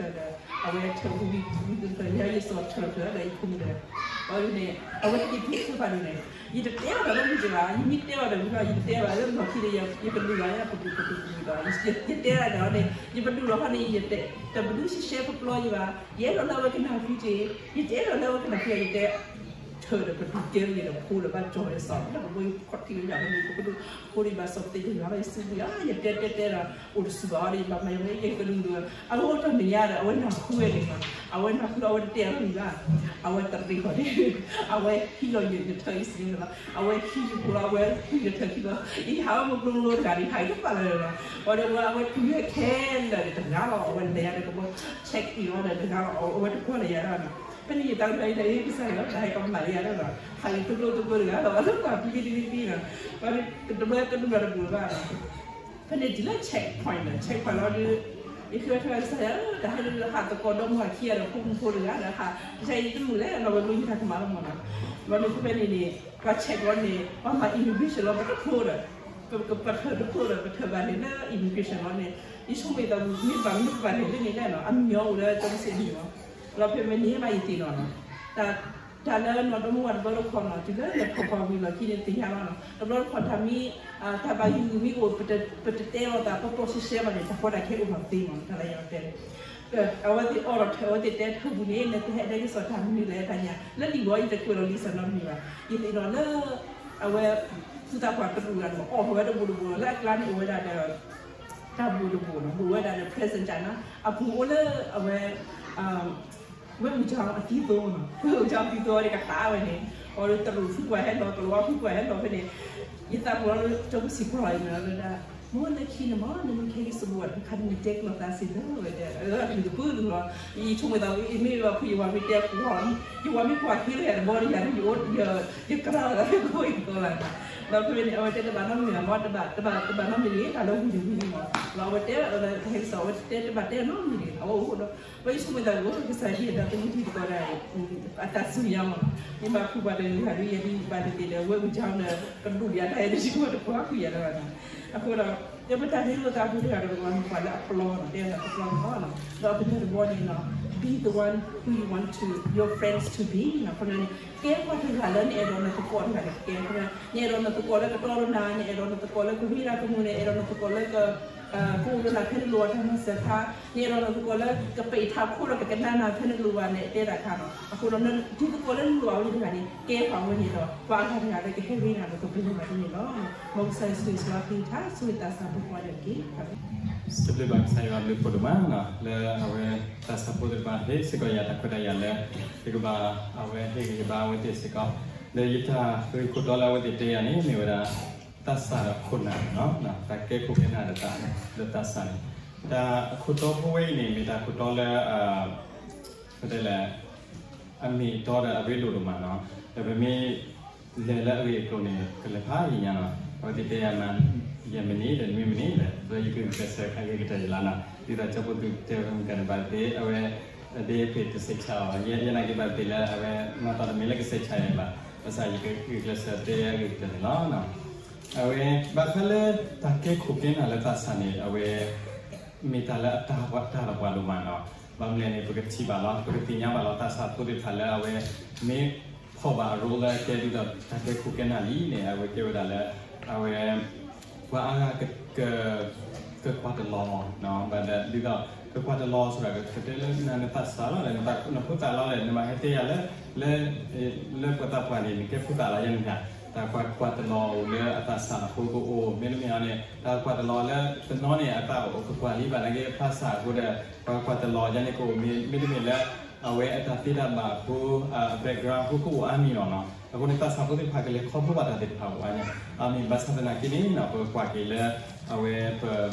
အဝဲထၢၣ်ဝံၤဝံၤတဖျၢၣ် ယဲယစိာ်ထၢၣ်ဖျၢၣ်ဒီးယဖိမုၣ်ဒီး အဝဲန့ၣ် အဝဲတက့ၤဖံးဆိဖးဒိၣ်န့ၣ် ယတတဲအီၤတၢ်လၢမုၢ်ကဘၣ်, ယမ့ၢ်တဲအီၤဒီးဝံၤလီၤ ယတတဲဘၣ်လၢလီၢ်ခံဒီး ယပဒုးလီၤယပဒုးပဒုးပဒုးဒီး ယတဲဒၣ်န့ၣ် ယပဒုးလီၤခီန့ၣ် ယတပဒုးရှဲရှဲပျီပျီယဘၣ်, ယအဲၣ်ဒိးလၢအဝဲကနၣ်ဖံးတ့ၢ်, ယတအဲၣ်ဒိးလၢအဝဲကနၣ်ဖံး ယတဲ ထၢၣ်ဒီးပဒုးကဲလၢယဒီးဖိဒီးဘၣ်ကၠီၤဒီးစီၤ လၢပဘိယူၤခီၣ်ထံးလၢယၤဖဲန့ၣ် ပကဒိၣ်ဖိဒီးဘၣ်စီၤပသ့ၣ်တဂၤလီၤ ယစုပူၤယၤ ယတဲတဲတဲဒီး အိၣ်တဆူၣ်ဘၣ်အီၤဒီး ယဘၣ်မၤယဝဲယကဒုးဒုး အဝဲအိၣ်တၢ်မဲာ်ညါဒီး အဝဲနၢ်ဟူဝဲန့ၣ်မး အဝဲနၢ်ဟူလီၤ အဝဲတတဲအီၤတမံၤဘၣ် အဝဲတရ့ဃီၤန့ၣ် အဝဲဟံးလီၤယထၢၣ်အံၤစ့ၢ်ကီးလီၤ အဝဲဟံးယဖိလီၤ အဝဲဟံးယထၢၣ်ခံလီၤ ယဟးဝဲမုၢ်ကျိၤကျိၤတဂၤန့ၣ် ဟးယတပာ်လၢၤလီၤ ဝံၤဒီးအဝဲတူၢ်ယဲခဲလၢာ်တဂၤလီၤ အဝဲလဲၤယၤဒီးကဘီ check in လီၤဒီးတဂၤလီၤ အဝဲတကွၢ်လၢယၤဒီး ဖဲန့ၣ်ယတၢ်ကမၣ်အံၤ တၢ်အ့ၣ်ကစၢ်ယွၤ တၢ်ဟဲကမၣ်လၢယၤဒီး ဟးယတကျိတကျိတဂၤဒီး အလၢကွၢ်ပံပံတပံတပံနီၤ တဘျီကဒုးဒီးတဘူးလၢၤဘၣ်နီၤ ဖဲန့ၣ်တုၤလၢ check point နီၤ check point လီၤဒီး ယဃ့ဝဲထၢၣ်ကစၢ်ယွၤ တၢ်ဟဲလၢဟးသကိးဒီမါဝၤခံဂၤဒီး ဖိမုၣ်ဖိတဂၤဒီး ဟး ကစၢ်ယွၤတမုာ်လဲၣ် လီၤဝဲလိယတၢ်ကမၣ်လီၤမးနီၤ ဘျီန့ၣ်ဖဲဖဲန့ၣ်န့ၣ် ပှၤ check လီၤန့ၣ် ပှၤမၤ immigration လီၤ ပတဖျိဒီး ပထၢၣ်တဖျိဒီး ပထၢၣ်ဘၣ်န့ၣ်လၢ immigration လီၤန့ၣ် ယဆိကမိၣ်သးမ့ၢ်ဘၣ်မ့ၢ်ပဘၣ်န့ၣ်လၢန့ၣ်လဲၣ်နီၤ အမံၤအီၤအိၣ်လၢကၠီမုၢ်ဆံးအမံၤလီၤ လီၤဖဲမ့ၢ်န့ၣ်မးယသ့ၣ်နီၣ်နီၤ တၢ်လၢနီၢ်ဒီမါဝၤတဘျီတခီၣ်နီၤ တုၤလၢလဲၤထီၣ်ပှၤဝံၤလီၢ်ခံန့ၣ်သ့ၣ်ညါလီၤနီၤ တဘျီတခီၣ်တၢ်မံ တၢ်ဘၣ်ယုၢ်မံအိၣ် ပတတဲလီၤသးပျီပျီရှဲရှဲဘၣ်န့ၣ် တၢ်ကီတၢ်ခဲအိၣ်မးသ့မး တၢ်လၢယတဲ အဝဲသ့ၣ်အီၣ်ဒီးထၢၣ် အဝဲသ့ၣ်တဲထၢၣ်ပူၤန့ၣ် နတဟဲတဲကစီၣ်တၢ်မနုၤလဲၣ်တၢ်ညါ လၢလံာ်ဝီယတကွဲးလီၤလံာ်စၢ်နီတမံၤဘၣ် ယသ့ၣ်နီၣ်လၢ အဝဲ သူၣ်သးပှၢ်တရူၢ်ဂၤန့ၣ် အီၣ်ထီၣ်ဝဲတဘူးတဘူးလၢအကျါန့ၣ်အိၣ်ဝဲဒၣ်ဒီး တၢ်ဘူးတဘူးနီၤ ဘူးဝဲဒၣ်ဒီး present တၢ်နီၤ အပူၤအိၣ်လၢအဝဲ ဝဲအူၣ်ကၠီအသံသိနီၤ ဝဲအူၣ်ကၠီအသံသိအီၤဒီးကသးဝဲန့ၣ် အီၤဒီးတရူၢ်ဖုပှၢ်ဟဲလီၤ ကလၤဝါဖုပှၢ်ဟဲလီၤဖဲန့ၣ် ယသးပှၢ်လီၤလၢကၠီပူၤစံးပှၢ်လီၤယမ့ၢ်လီၤလၢဒၣ် မ့ၢ်လၢခံန့ၣ်မ့ၢ် နမ့ၢ်ခဲက့ၤစဘူးဝဲတခါန့ၣ် နတဲကျီသးစ့ၢ်ကီးဝဲတဲ အတမံၤတပၢၢ်လီၤ ယဆိကမိၣ်သးဝဲ မ့ၢ်ဘၣ်ဖုယဝၤမ့ၢ်တဲပှၤ ယဝၤမ့ၢ်ကွၢ်က့ၤလၢယၤတဘီဒီးယၤ ယကရၢၢ်လီၤ ယကိးယၤတဘီ ဒီးဖဲန့ၣ် အဝဲတဲတဘၣ်နီတမံၤဘၣ်မ့ၢ် တဘၣ် တဘၣ်နီတမံၤန့ၣ် တၢ်လၢဝံၤတမံၤန့ၣ်မ့ၢ် လီၤအဝဲတဲ ဟဲကစီၣ် အဝဲတဲတဘၣ်တဲနီတမံၤန့ၣ် အဝဲအိၣ်ဒီး ဝဲယဆိကမိၣ်သးအိၣ် ကစၢ်ယွၤဒီးသမူထံၣ်သကိးဒၣ် အတၢ်စူၢ်ယၤမ့ၢ် ယဘၣ်ဖုးပှၤတဂၤဒီး ယဒ်ဘၣ်သ့ၣ်သ့ၣ်ဒီး ဝဲအူၣ်ကၠီဒီး ကဒူၣ်ယၤတၢ်ယဲဒၣ်ယဝဲတပှၢ်ဖုးယၤတဘၣ်နီၤ အဃိဒီး ယပတၢ်ရ့လိာ်သးဖိတဂၤဒီး ပှၤမ့ၢ်ကွၢ်လၢအပျီနီၤ တဲလၢအပျီန့ၣ်လီၤ ဒီးပတၢၢ်တဘီန့ၣ် be the one who you want to your friends to be နီၤ ခီပညီန့ၣ် ကဲပှၤတဂၤလၢနအဲၣ်ဒိးနသကိးတဂၤန့ၣ် ကဲခီပညီ နအဲၣ်ဒိးနသကိးလၢကတီဒီးနၤ နအဲၣ်ဒိးနသကိးလၢကရ့နၤကမူၣ် နအဲၣ်ဒိးနသကိးလၢက ကအိၣ်ဒီးနၤဖဲနလိၣ်ဘၣ်တၢ်မၤစၢၤအခါ နအဲၣ်ဒိးနသကိးလၢကပဲာ်ထးခိၣ်ဒီးကကနၣ်နၤဖဲနလိၣ်ဘၣ်န့ၣ် တဲဒၣ်အခါနီၤ အဃိဒီး တံၤသကိးလၢနလိၣ်ဘၣ်ဝဲတဂၤန့ၣ် ကဲပှၤဝဲန့ၣ်ဒီး ပှၤအဂၤတဂၤလၢကဟဲရ့နၤဒီးကပလၢၢ်ဘၣ်န့ၣ်လီၤ. မ်ကစၢ်ယ့ၣ်ၡူးဆိၣ်ဂ့ၤဆိၣ်ဝါကလုၢ်ကထါ ဆိၣ်ဂ့ၤသးစၢ်ဖိကိးဂၤဒဲးတက့ၢ်. တၢ်ဘျုးဘၣ်ကစၢ်ယွၤအဘျုးဖှိၣ်ဒိၣ်မးနီၤ လၢအဝဲသးစၢ်ဖိသ့ၣ်တဖၣ် ဟ့ၣ်စ့ၢ်ကီးယၤတၢ်ခွဲးတၢ်ယာ်လၢ ယကဘၣ်အဝဲဟ့ၣ်ဂံၢ်ဟ့ၣ်ဘါအဝဲသ့ၣ်စ့ၢ်ကီး လၢယတၢ်ဂ့ၢ်ခိၣ်တီလၢအဝဲသ့ၣ်တဲယၤန့ၣ် မ့ၢ်ဝဲဒၣ် သးစၢ်ဒီးခိၣ်နၢ်နီၤ တၢ်ကဲခိၣ်ကဲနၢ်ဒီးသး လၢသးစၢ်န့ၣ် တၢ်အခိၣ်တီဖိဝဲအံၤန့ၣ် မ့ၢ်တၢ်ခိၣ်တီလၢ ပတဲလဲၣ် အမ့ၢ်အတီဒီးအရ့ဒိၣ်ဒိၣ်မးနီၤ ဒီးပမ့ၢ်လဲၤလၢအဂ့ၢ်အကျိၤန့ၣ် ကလဲၤဖးယံာ်ညါနီၤ အဝဲသ့ၣ်တဲယၤမး ယဲၢ်မံးနံးဒီးနွံမံးနံးဒီး ဒီးယကဂုာ်ကျဲးစၢးအဂ့ၤကတၢၢ်ယလါနီၤ ဒ်သိးကၠီဖိသုတဲဝဲမုၢ်ကၢ်န့ၣ်ဘၣ်သ့ၣ် အဝဲ အဒ့အဖ့ၣ်တစဲးဆါအီၤ ယဲနာ်က့ဘၣ်သ့ၣ်လၢအဝဲ နီၢ်သီတမ့ၢ်လၢကစဲးဆါယၤဘၣ် ဘၣ်ဆၣ်ယကဂုာ်ကျဲးစၢးတဲအဂ့ၢ်ကတၢၢ်န့ၣ်လီၤ. အဝဲ ဘၣ်ဃးလၢတၢ်ကဲခိၣ်ကဲနၢ်လၢသးစၢ်န့ၣ် အဝဲ မ့ၢ်တၢ်လၢအတၢ်ပှၤတၢ်ပှၤလိၤမးနီၤ. ဘၣ်မနုၤလဲၣ်န့ၣ် ပကထံၣ်ဘၣ်လီၤ ပကသ့ၣ်ညါဘၣ်လီၤ သးစၢ်ဖိသ့ၣ်တဖၣ်လၢအဝဲ မ့ၢ်ဖီၣ်ဘၣ်အ role လၢကဲဒ်သိးတၢ်ကဲခိၣ်ကဲနၢ်လံန့ၣ် အဝဲကဲဝဲဒၣ်လၢ အဝဲ ပှၤအါဂၤ ကကွၢ်တလီၤ ဘၣ်ဒ်သိး ကကွၢ်တလီၤဆိဒီး ကတဲလၢနၤနသးစၢ်လီၤဒီး နဖိသၣ်လီၤဒီး နဘၣ်ဟဲတဲယၤလၢ လၢ လၢပှၤသးပှၢ်န့ၣ် နကဲဖိသၣ်လီၤယဲန့ၣ် တၢ်ကွၢ်ကွၢ်တလီၤအိၣ်လၢအသးစၢ်အဃိကအိၣ် မ့တမ့ၢ်အီၤန့ၣ် တၢ်ကွၢ်တလီၤလၢတနီၤန့ၣ် အသးအိၣ်ကကွၢ်လံဘၣ်နာ်က့ ဖျါစၢ်အဃိဒီး ပှၤကွၢ်တလီၤယဲန့ၣ်ကအိၣ် မ့တမ့ၢ်လၢ အဝဲအတၢ်သ့တၢ်ဘၣ်အဃိ အ background အဃိကအိၣ်အါမံၤလီၤနီၤ. အဃိန့ၣ် သးစၢ်ဖိသ့ၣ်တဖၣ်ကလဲၤခီဖျိဘၣ်တၢ်သ့ၣ်တဖၣ်အိၣ်အါမံၤ အါမံၤ ဘၣ်ဆၣ်သနာ်က့န့ၣ် ပကကွၢ်က့ၤလၢ အဝဲပ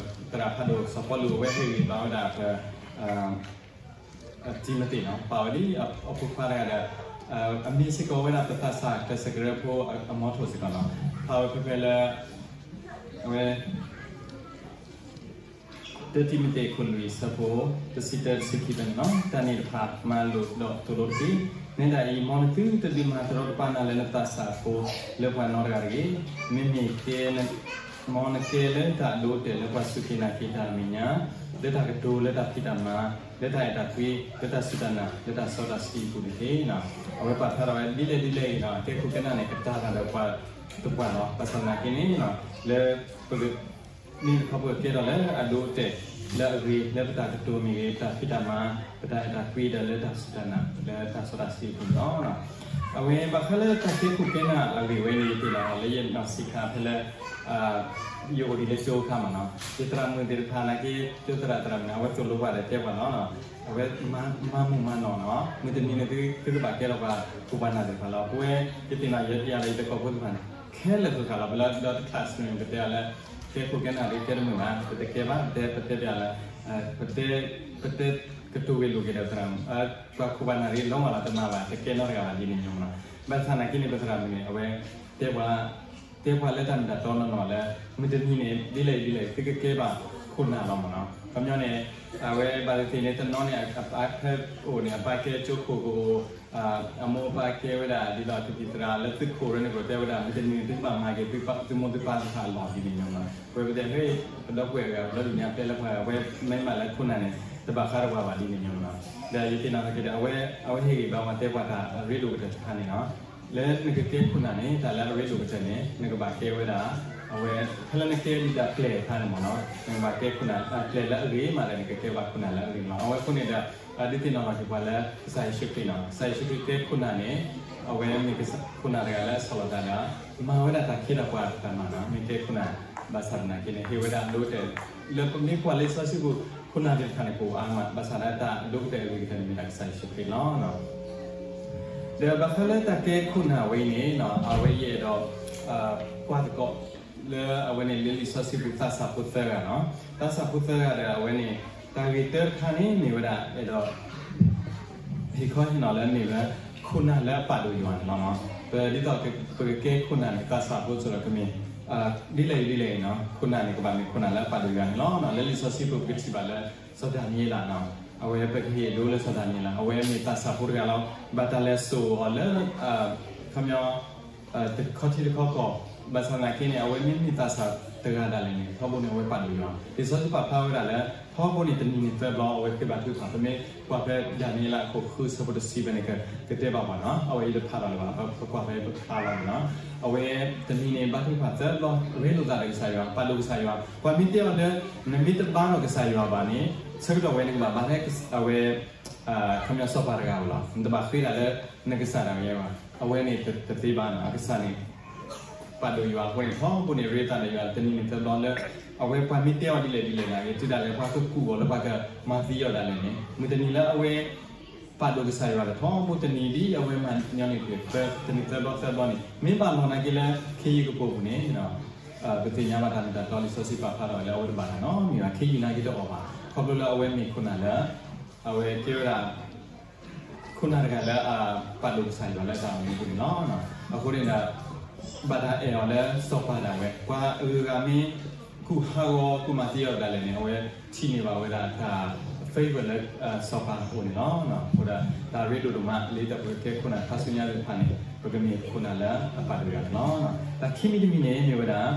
သရၣ်ဖးဒိၣ်စီၤပီလူး အဝဲဟ့ၣ်ဂံၢ်ဘါဝဲဒၣ်ပ တံၤမသ့းနီၤ ပာ်ဝဲဒ်အဖိခွါတဂၤဒီး အမ့ၢ်စ့ၢ်ကီးဝဲဒၣ်ပသးစၢ်ကျဲးစၢးကရၢဖိအမီထိၣ်စ့ၢ်ကီးနီၤ ဖးဝဲဖဲဖဲလၢ အဝဲ တၢတံၤမသ့း အခိၣ်လွံၢ် အဆၢဖိ တဆံတၢ တဆံခံဖဲန့ၣ်လီၤ. တၢ်န့ၣ်တဖၣ်မၤလိာ်ဒီးသိၣ်လိတက့ၢ်. နဲဒၣ်အံၤ မ်နသုတဒုးမၤတရီတပါနၤလၢနသးစၢ်အဃိ လၢပှၤနီတဂၤတဂ့ၤ. မ့မ့ၢ်ကဲ မ်နကဲလၢတၢ်အဒိအတဲာ်လၢပှၤစူၢ်က့ၤနာ်က့ၤတၢ်အမဲာ်ညါ, လၢတၢ်ကတိၤ, လၢတၢ်ဖံးတၢ်မၤ, လၢတၢ်အဲၣ်တၢ်ကွံ, လၢတၢ်စူၢ်တၢ်နာ်, လၢတၢ်စီတၢ်ဆှံအပူၤတက့ၢ်. အဝဲပာ်ဖျါထီၣ်ဝဲဒ်လဲၣ်ဒ်လဲၣ်အံၤနီၤ ကဲခိၣ်ကဲနၢ်န့ၣ် ကတၢၢ်တၢ်ဒီးပှၤတပှၢ်လီၤ. ဘၣ်ဆၣ်သနာ်က့န့ၣ် လၢပက မ့ၢ်တခီပကကဲထီၣ်လၢအဒိအတဲာ် လၢအဂ့ၤ လၢပတၢ်ကတိၤမ့ၢ်ဂ့ၤ ပတၢ်ဖံးတၢ်မၤ ပတၢ်အဲၣ်တၢ်ကွံဒီးလၢတၢ်စူၢ်တၢ်နာ် လၢတၢ်စီတၢ်ဆှံအပူၤန့ၣ်လီၤ. အဝဲဘၣ်ဃးလၢတၢ်ကဲခိၣ်ကဲနၢ်အဂ့ၢ်ဝဲန့ၣ် ယသ့ၣ်နီၣ်လၢယနီၢ်ဆံးခါဖဲလၢ ယအိၣ်ဒံးလၢကၠိအခါမးနီၤ ယသရၣ်မုၣ်သ့ၣ်တဖၣ်နာ်က့ ကၠိသရၣ်သရၣ်မုၣ်န့ၣ် အဝဲသိၣ်လိပှၤဒီးတဲပှၤလီၤ. အဝဲမၤမုာ်မၤနီၢ်နီၤ မုၢ်တနံၤန့ၣ် သုကဘၣ်ကဲထီၣ်ပှၤခိၣ်ပှၤနၢ်သ့ၣ်တဖၣ်လီၤ. ပဝဲ ယသ့ၣ်နီၣ်ယဲယၤဒီးယတံၤသကိးဖိသ့ၣ်တဖၣ်န့ၣ် ခဲလၢာ်သ့ၣ်တဖၣ်လီၤ ပလၢဒီးတ class န့ၣ် ပတဲအီၤလၢ ကဲခိၣ်ကဲနၢ်ဒီးကဲတမုာ်ဘၣ် ပတကဲဘၣ် ပတဲ ပတဲပၠးလၢ ပတဲ ပတဲကတိၤဂ့ၤလိာ်က့ၤဒီးသရၣ်မုၣ် ပှၤခိၣ်ပှၤနၢ်ရ့လိၤမးလီၤ တမၤဘၣ် တကဲနီတဂၤဘၣ်ဒ်န့ၣ်ညီမးနီၤ. ဘၣ်ဆၣ်သနာ်က့န့ၣ် ပသရၣ်မုၣ်န့ၣ် အဝဲ တဲပှၤ တဲပှၤလၢတၢ်မ့ၢ်တၢ်တီနီၢ်နီၢ်လၢ မုၢ်တနံၤန့ၣ် ဒ်လဲၣ်ဒ်လဲၣ် သုကကဲဘၣ်ခိၣ်နၢ်လီၤမးနီၤ. ခီပညီန့ၣ် အဝဲဘၣ်သ့ၣ်သ့ၣ်န့ၣ် တနီၤန့ၣ် အပၢ်ဖဲအိၣ်န့ၣ် အပၢ်ကဲကၠိခိၣ်ကအိၣ် အမိၢ်အပၢ်ကဲဝဲဒၣ်ဒ်သိးကသံၣ်သရၣ်လၢသုးခိၣ်ရၢန့ၣ် ကတဲဝဲဒၣ် မုၢ်တနံၤန့ၣ် သုကဘၣ်မၤက့ၤ သုမိၢ်သုပၢ်သ့ၣ်တဖၣ်အလီၢ်ဒ်န့ၣ်ညီမးနီၤ. ပဝဲပတဲ ဟဲ ပဒီပုၢ်ဝဲၢ်အဂၤ ပဒီဒုၣ်န့ၣ် အပျဲလၢပှၤ အဝဲမ့ၢ်မးလၢခိၣ်နၢ်န့ၣ် တဘၣ်ဃးဒီးပှၤဘၣ်ဒ်န့ၣ်ညီမးနီၤ. ဒီးယသ့ၣ်နီၣ်ထီၣ်က့ၤဒီး အဝဲ အဝဲဟ့ၣ်ဂံၢ်ဘါပှၤတဲပှၤတၢ်အရ့ဒိၣ်ကတၢၢ်တခါန့ၣ်လီၤ. လၢနကကဲခိၣ်နၢ်န့ၣ် တၢ်လၢအရ့ဒိၣ်ကတၢၢ်န့ၣ် နကဘၣ်ကဲဝဲဒၣ် အဝဲ ဖဲလၢနကဲဒ်တၢ်ပျဲၢ်အခါန့ၣ်မးနီၤ နကဘၣ်ကဲခိၣ်နၢ် တၢ်ပျဲၢ်လၢအဂ့ၤမးဒီး နကကဲဘၣ်ခိၣ်နၢ်လၢအဂ့ၤလီၤ. အဝဲအဃိန့ၣ်ဒီး ဒုးသ့ၣ်နီၣ်ထီၣ်က့ၤပှၤလၢ ကစၢ်ယ့ၣ်ၡူးခရံာ်နီၤ ကစၢ်ယ့ၣ်ၡူးခရံာ်ကဲခိၣ်နၢ်န့ၣ် အဝဲမ့ၢ်ခိၣ်နၢ်တဂၤလၢအဆီၣ်လီၤသးဒီး မၤဝဲဒၣ်တၢ်ခ့တၢ်ပှၤတဖၣ်မးနီၤ မ့ၢ်ကဲခိၣ်နၢ် ဘၣ်ဆၣ်သနာ်က့န့ၣ် ဟ့ၣ်ဝဲဒၣ်အဒိအတဲာ် လၢပမ့ၢ်ကွၢ်လၢလံာ်စီဆှံပူၤ ခိၣ်နၢ်သ့ၣ်တဖၣ်န့ၣ် ကအိၣ်အါမး ဘၣ်ဆၣ်ဒီးတၢ်အဒိအတဲာ်အဂ့ၤကတၢၢ်န့ၣ် မ့ၢ်ဒၣ်ကစၢ်ယ့ၣ်ၡူးခရံာ်လီၤ. ဒီးဘၣ်ဃးလၢတၢ်ကဲခိၣ်နၢ်ဝဲအံၤန့ၣ် အဝဲယအဲၣ်ဒိး ကွၢ်သကိး လၢအဝဲန့ၣ်လၢလံာ်စီဆှံပူၤသးစၢ်ဖိသၢဂၤနီၤ သးစၢ်ဖိသၢဂၤဒီးအဝဲန့ၣ် တၢ်ဂ့ၢ်တၢတခါန့ၣ်မ့ၢ်ဝဲဒၣ် အဲၣ်ဒိး ဟ့ၣ်ခီဟ့ၣ်နီၤလၢမ့ၢ်ဝဲ ခိၣ်နၢ်လၢအပာ်ဒိၣ်ယွၤန့ၣ်လီၤ. ပဒ်သိးပကကဲခိၣ်နၢ်န့ၣ် သးစၢ်ဖိစိၤဒီးကမ့ၢ် ဒ်လဲၣ်ဒ်လဲၣ်နီၤ ခိၣ်နၢ်န့ၣ် ကဘၣ်မ့ၢ်ခိၣ်နၢ်လၢအပာ်ဒိၣ်ယွၤန့ၣ်လီၤ. လၢလံာ်စီဆှံပူၤပကထံၣ်ဘၣ်လၢ စီၤဒၤနံးယ့လးနီၤ အဝဲပကဟ့ၣ်အဒိလၢစီၤဒၤနံးယ့လး အဝဲမ့ၢ်သးစၢ်ဖိတဂၤလီၤ. ဘၣ်တၢ်လဲၤစိာ်အီၤလၢ ခီပညီ တခီထံတခီကီၢ် ဘၣ်ဆၣ်သနာ်က့န့ၣ် အဝဲမ့မ့ၢ်သးစၢ်တဂၤဒၣ်လဲာ်န့ၣ် ထီဘိန့ၣ် အဝဲပာ်ဒိၣ်ယွၤ လံာ်စီဆှံပာ်ဖျါဝဲဒၣ်လၢ ထီဘိန့ၣ် တနံၤန့ၣ်သၢဘျီ အဝဲဃ့ဘါထုကဖၣ် ပမ့ၢ်ကွၢ်ဖဲဒၤနံးယ့လးအခိၣ်ဃုဆၢဖိတဆံဖဲန့ၣ် ကတဲဘၣ်ပှၤနီၤ အဝဲအံၤတဖးလီၤလၢၤဘၣ် ပကွၢ်ဖဲပဖးလီၤန့ၣ်လီၤ. အဝဲတနံၤန့ၣ်ဘါထုကဖၣ်သၢဘျီ ရ့လိာ်သးဒီးကစၢ်ယွၤ ပာ်ဒိၣ်ကစၢ်ယွၤ ပှၤမ့ၢ်တဲအီၤလၢ နမ့ၢ်တဘါဒီးကစၢ်ယွၤဘၣ်န့ၣ် ဆၢကတီၢ်ဝဲန့ၣ်ကဘၣ်ဘါထဲအဝဲ ခီပညီစီၤပၤတဂၤဧိၤလီၤ. နတဘၣ်ဃ့ဒၣ်လၢ နကစၢ်ဒၣ်ဝဲဘၣ် အဝဲန့ၣ်တသ့ဘၣ်နီၤ အကစၢ်န့ၣ် ပာ်ဒိၣ်ယွၤအဃိန့ၣ် ထီဘိန့ၣ် ရ့သးဒီးယွၤ တနံၤန့ၣ်သၢဘျီလၢ အဝဲပှၤမ့ၢ်တဲအီၤဒ်လဲၣ်ဒ်လဲၣ်န့ၣ် ဂ့ၤတုၤဒၣ်လဲာ် ပှၤကကူၣ်အီၤလၢပှၤကမၤသံအီၤဒၣ်လဲာ်န့ၣ် မုၢ်တနံၤလၢအဝဲ ပာ်ဒိၣ်ကစၢ်ယွၤဒီး ထီဘိတနံၤဒ်အဝဲမၤညီန့ၣ်တဂ့ၤ တနံၤသၢဘျီသၢဘျီန့ၣ် မ့ၢ်ဘၣ်လီၤနာ်က့လၢ ခ့ယုၢ်ကပိာ်ပူၤန့ၣ် ပသ့ၣ်ညါဘၣ်တၢ်မ့ၢ်တၢ်တီလံာ်စီဆှံပာ်ဖျါထီၣ်ဝဲလၢအဝဲတဘၣ်တၢ်နီတမံၤဘၣ် ခ့ယုၢ်နာ်က့တအီၣ်ဘၣ် ခီဖျိလၢအဝဲမ့ၢ်ခိၣ်နၢ်လၢ အဝဲကဲဝဲဒၣ် ခိၣ်နၢ်တဂၤလၢအပာ်ဒိၣ်ကစၢ်ယွၤလၢတၢ်အိၣ်မူအပူၤန့ၣ်လီၤ. အဃိန့ၣ်ဒီး ဘၣ်တၢ်အဲၣ်အီၤလၢစီၤပၤဒၣ်ဝဲ ပှၤအဂုၤအဂၤမ့ၢ်ကူၣ်ဟးဂီၤကူၣ်မၤသံအီၤဒၣ်လဲာ်န့ၣ် အဝဲထံၣ်န့ၢ်ဘၣ်ဝဲဒၣ်တၢ် favor လၢစီၤပၤအအိၣ်န့ၣ်လီၤ. အဃိဒီး တၢ်ရ့ဒိၣ်ဒိၣ်မး လၢတၢ်ပကကဲခိၣ်နၢ်ခါဆူညါသ့ၣ်တဖၣ်န့ၣ် ပကမ့ၢ်ခိၣ်နၢ်လၢအပာ်တ့ၢ်တဂၤန့ၣ်လီၤ. တၢ်ခံမံၤတမံၤန့ၣ် မ့ၢ်ဝဲဒၣ်